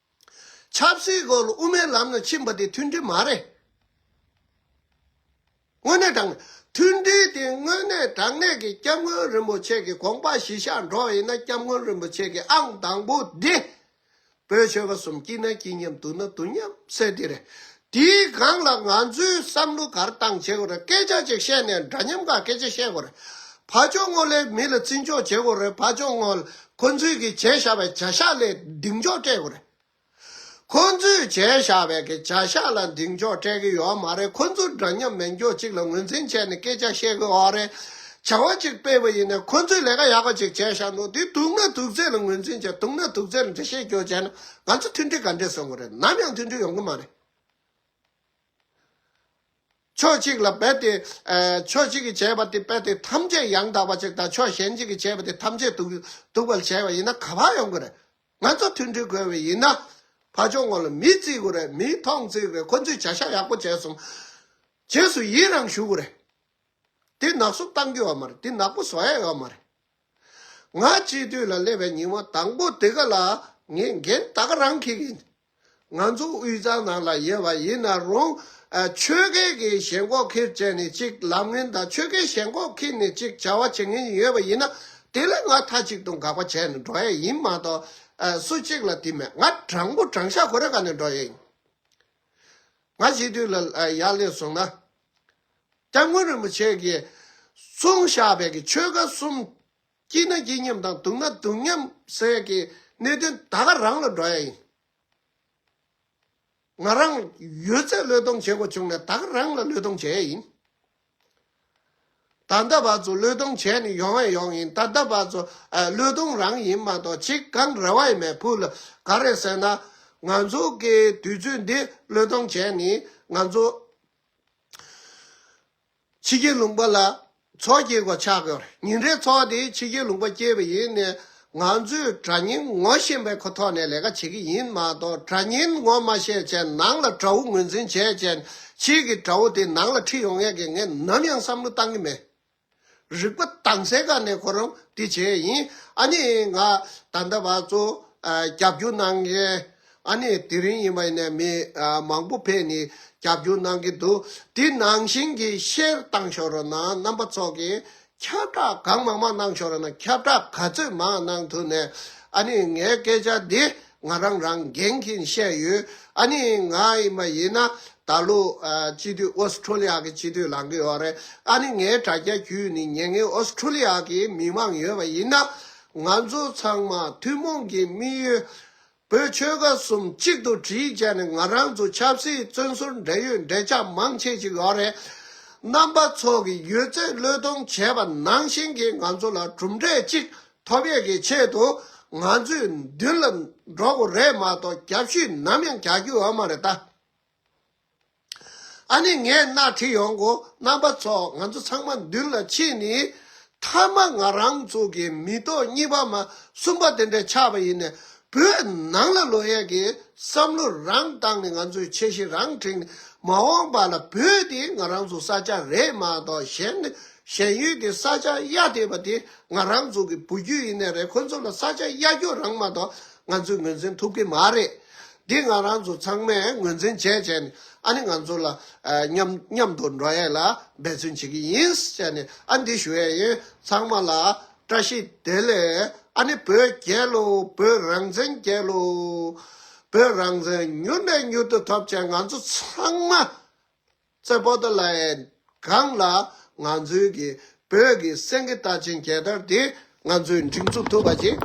ཆབ་སྲིད་སྐོར་ལ་དབུ་མའི་ལམ་ལ་ཕྱིན་པ་དེ་མཐུན་སྒྲིལ་མ་རེད། དངོས་གནས་དྲང་གནས་མཐུན་སྒྲིལ་དེ་དངོས་གནས་དྲང་གནས་ཀྱི་སྐྱབས་མགོན་རིན་པོ་ཆེ་གི་དགོངས་པ་གཞིར་བཞག་འགྲོ་ཡིན་ན། སྐྱབས་མགོན་རིན་པོ་ཆེ་གི་ཨང་དང་པོ་འདི། བོད་ཆོལ་ཁ་གསུམ་སྐྱིད་ན་སྐྱིད་མཉམ་སྡུག་ན་སྡུག་མཉམ་ཟེར་དེ་རེད། དེའི་སྒང་ལ་ང་ཚོས་བསམ་བློ་ག་རེ་བཏང་བྱེད་དགོས་རེད། སྐད་ཆ་ཅིག་བཤད་ནས་འདྲ་མཉམ་ག་སྐད་ཆ་བཤད་དགོས་རེད། ཕར་ཕྱོགས་ངོས་ལ་མི་ལ་བརྩི་འཇོག་བྱེད་དགོས་རེད། ཕར་ཕྱོགས་ངོས་ཁོ་ཚོས་ཀྱི་བྱས་བཞག་པའི་བྱ་གཞག་ལ་གདེང་འཇོག་སྤྲད་དགོས་རེད། ཁོ་ཚོས་བྱས་བཞག་པའི་གི་བྱ་གཞག་ལ་གདེང་འཇོག་སྤྲད་ཀྱི་ཡོད་མ་རེད། ཁོ་ཚོ་འདྲ་མཉམ་མི་འཇོག་གཅིག་ལ་ངོས་འཛིན་བྱས་ནས་སྐད་ཆ་བཤད་ཀྱི་ཡོད་རེད། བྱ་བ་གཅིག་སྤེལ་བ་ཡིན་ན་ཁོ་ཚོས་ལས་ཀ་ཡག་པ་ཅིག་བྱས་བཞག་འདུག་དེ་སྡུག་ན་སྡུག་ཚད་ལ་ངོས་འཛིན་བྱས། སྡུག་ན་སྡུག་ཚད་ལ་འགྲེལ་བཤད་སྐྱོར་བྱས་ན་ང་ཚོ་མཐུན་སྒྲིལ་ག་འདྲས་སོང་གི་རེད། ནམ་ཡང་མཐུན་སྒྲིལ་ཡོང་གི་མ་རེད། ཕྱོགས་གཅིག་ལ་རྦད་དེ་ཨ་ཕྱོགས་གཅིག་གིས་བྱས་པ་དེ་རྦད་དེ་ཐམས་ཅད་ཡང་དག་པ་ཅིག་དང་། ཕྱོགས་གཞན་གཅིག་གིས་བྱས་པ་དེ་ཐམས་ཅད་སྡུག་སྡུག་པ་ལ་བྱས་པ་ཡིན་ན་ག་པར་ཡོང་གི་རེད། ང་ཚོ་མཐུན་སྒྲིལ་དགོས་པ་ཡིན་ན། ཕར་ཕྱོགས་ངོས་ལ་མི་བརྩི་དགོས་རེད། མི་མཐོང་བརྩི་དགོས་རེད། ཁོ་ཚོས་བྱ་གཞག་ཡག་པོ་བྱས་སོང་། རྗེས་སུ་ཡི་རང་ཞུ་དགོས་རེད། དེ་ནག་བསུབ་བཏང་རྒྱུ་ཡོད་མ་རེད། དེ་ནག་པོ་བཟོ་ཡ་ཡོད་མ་རེད། ང་སྤྱི་འཐུས་ལ་སླེབས་པའི་ཉིན་མོ་དང་པོ་དེ་ག་ལ་ངས་འགན་ད་ག་རང་འཁྱེར་གྱི་ཡིན། ང་ཚོ་དབུས་གཙང་ནང་ལ་ཡོད་པ་ཡིན་ན་རུང་། ཨ་ཆོལ་ཁའི་གི་ཞེན་ཁོག་ཁྱེར་བྱས་ནས་ཅིག་ལབ་མཁན་དང་། ཆོལ་ཁའི་ཞེན་ཁོག་ཁྱེར་ནས་ཅིག་བྱ་བ་བྱེད་མཁན་ཡོད་པ་ཡིན་ན། དེ་ལ་ང་མཐའ་གཅིག་ཏུ་དགག་པ་བྱས་ནས་འགྲོ་ཡ་ཡིན་མ་གཏོགས། ཨ་སུ་གཅིག་ལ་དེ་མེད། ང་དྲང་པོ་དྲང་བཞག་ཁོ་རའི་སྒང་ནས་འགྲོ་ཡ་ཡིན། ང་སྤྱི་འཐུས་ལ་ཨ་ཡར་སླེབས་སོང་ན། སྐྱབས་མགོན་རིན་པོ་ཆེ་གིས་གསུངས་བཞག་པའི་གི་ཆོལ་ཁ་གསུམ། སྐྱིད་ན་སྐྱིད་མཉམ་དང་སྡུག་ན་སྡུག་མཉམ་ཟེར་གྱི་གནད་དོན་ད་ག་རང་ལ་འགྲོ་ཡ་ཡིན། ང་རང་ཡོད་ཚད་བློས་གཏོང་བྱེད་དགོས་བྱུང་ན་ད་ག་རང་ལ་བློས་གཏོང་བྱེད་ཡ་ཡིན། ད་ལྟ་བར་དུ་བློས་གཏོང་བྱས་ནས་ཡོང་བས་ཡོང་ཡིན། ད་ལྟ་བར་དུ་ཨ་བློས་གཏོང་རང་ཡིན་མ་གཏོགས་ཅིག་གང་རེ་བ་ཡིན་མེད། ཕུགས་ལ་ག་རེ་ཟེར་ན། ང་ཚོ་གི་དུས་ཚོད་འདི་བློས་གཏོང་བྱས་ནས་ང་ཚོ་ཕྱི་རྒྱལ་ལུང་པ་ལ་ཚོགས་སྐྱེལ་དགོས་ཆགས་ཀྱི་ཡོད་རེད། ཉིན་རེའི་ཚོགས་དེ་ཕྱི་རྒྱལ་ལུང་པ་སྐྱེལ་བ་ཡིན་ནས། ང་ཚོས་དགྲ་གཉེན་ངོ་ཤེས་པའི་ཁོ་ཐོག་ནས་ལས་ཀ་བྱེད་ཀྱི་ཡིན་མ་གཏོགས། དགྲ་གཉེན་ངོ་མ་ཤེས་བྱས་ནང་ལ་དགྲ་བོ་ངོས་འཛིན་བྱས་བྱས་ཕྱིའི་གི་དགྲ་བོ་དེ་ནང་ལ་ཁྲིད་ཡོང་ཡས་ཀྱི་ངས་ནམ་ཡང་བསམ་བློ་བཏང་གི་མེད། རིག་པ་དྭངས་གསལ་སྒང་ནས་ཁོ་རང་དེ་བྱས་ཡིན། ཨ་ནི་ང་ད་ལྟ་བར་དུ་ཨ་རྒྱབ་སྐྱོར་གནང་མཁན། ཨ་ནི་དེ་རིང་ཡིན་པ་ཡིན་ནའི་མི་ཨ་མང་པོ་ཕེབས་ནས་རྒྱབ་སྐྱོར་གནང་གི་འདུག་དེ་ནང་བཞིན་གྱི་ཤེར་བཏང་ཤོག་རོགས་གནང་། རྣམ་པ་ཚོ་གིས་ཁྱབ་བསྒྲགས་གང་མང་མང་གནང་ཤོག་རོགས་གནང་། ཁྱབ་བསྒྲགས་ག་ཚོད་མང་གནང་ཐུབ་ནས། ཨ་ནི་ངའི་སྐད་ཆ་འདི་ང་རང་རང་འགན་འཁྱེར་བཤད་ཡོད། ཨ་ནི་ང་ཡིན་པ་ཡིན་ན་ད་ལོ་ཨ་སྤྱི་འཐུས་ཨོ་སི་ཁྲུ་ལི་ཡ་གི་སྤྱི་འཐུས་ལངས་ཀྱི་ཡོད་རེད། ཨ་ནི་ངའི་དྲ་རྒྱ་བརྒྱུད་ནས་ཉན་མཁན་ཨོ་སི་ཁྲུ་ལི་ཡ་གི་མི་མང་ཡོད་པ་ཡིན་ན། ང་ཚོ་ཚང་མ་ཐུན་མོང་གི་དམིགས་ཡུལ་བོད་ཆོལ་ཁ་གསུམ་གཅིག་ཏུ་སྒྲིལ་བྱས་ནས་ང་རང་ཚོ་ཆབ་སྲིད་བཙོན་ཟུར་འབྲེལ་ཡོད་འབྲེལ་ཆགས་མང་ཆེ་ཅིག་ཡོད་རེད། རྣམ་པ་ཚོ་གིས་ཡོད་ཚད་བློས་གཏོང་བྱས་པ་ནང་བཞིན་གྱི་ང་ཚོ་ལ་གྲུབ་འབྲས་གཅིག་ཐོབ་ཡས་ཀྱི་ཆེད་དུ་ང་ཚོས་མདུན་ལ་འགྲོ་དགོས་རེད་མ་གཏོགས། རྒྱབ་ཤུད་ནམ་ཡང་རྒྱག་རྒྱུ་ཡོད་མ་རེད་ད། ཨ་ནི་ངས་སྣེ་ཁྲིད་ཡོང་གོ། རྣམ་པ་ཚོ་ང་ཚོ་ཚང་མ་མདུན་ལ་ཕྱིན་ནས། མཐའ་མ་ང་རང་ཚོ་གི་མི་ཐོག་གཉིས་པ་མ་གསུམ་པ་དེ་འདྲ་ཆགས་པ་ཡིན་ནས། བོད་ནང་ལ་ལོག་ཡས་ཀྱི་བསམ་བློ་རང་བཏང་ནས། ང་ཚོས་ཆེ་བཞི་རང་བསྒྲིགས་ནས། མ་འོངས་པ་ལ་བོད་དེ་ང་རང་ཚོ་ས་ཆ་རེད་མ་གཏོགས། གཞན་གཞན་ཡུལ་དེ་ས་ཆ་གཡར་བསྡད་པ་དེ་ང་རང་ཚོ་གི་བུ་རྒྱུད་ཡིན་ནའི་རེད། ཁོ་ཚོ་ལ་ས་ཆ་གཡར་རྒྱུ་རང་མ་གཏོགས་ང་ཚོས་ངོས་འཛིན་ཐུབ་ཀྱི་མ་རེད། འདི་ང་རང་ཚོ་ཚང་མས་ངོས་འཛིན་བྱས་བྱས་ནས། ཨ་ནི་ང་ཚོ་ལ་ཨ་མཉམ་མཉམ་དུ་འགྲོ་ཡས་ལ་འབད་བརྩོན་བྱེད་ཀྱི་ཡིན་ཟེར་ནས། ཨ་འདི་ཞུ་ཡས་ཡིན། ཚང་མ་ལ་བཀྲ་ཤིས་བདེ་ལེགས། ཨ་ནི་བོད་རྒྱལ་ལོ། བོད་རང་བཙན་རྒྱལ་ལོ། བོད་རང་བཙན་མྱུར་ནས་མྱུར་དུ་ཐོབ་བྱས། ང་ཚོ་ཚང་མ་རྩེ་པོ་ཏ་ལའི་སྒང་ལ་ང་ཚོའི་གི་བོད་ཀྱི་སེང་གེ་རྟ་ཆེན་རྒྱལ་དར་དེ་ང་ཚོས་སྒྲེང་འཛུགས་ཐུབ་པ་ཅིག་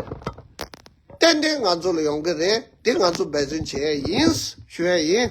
ཏན་ཏན་ང་ཚོ་ལ་ཡོང་གི་རེད། དེ་ང་ཚོ་འབད་བརྩོན་བྱེད་ཡས་ཡིན་ཞུ་ཡས་ཡིན།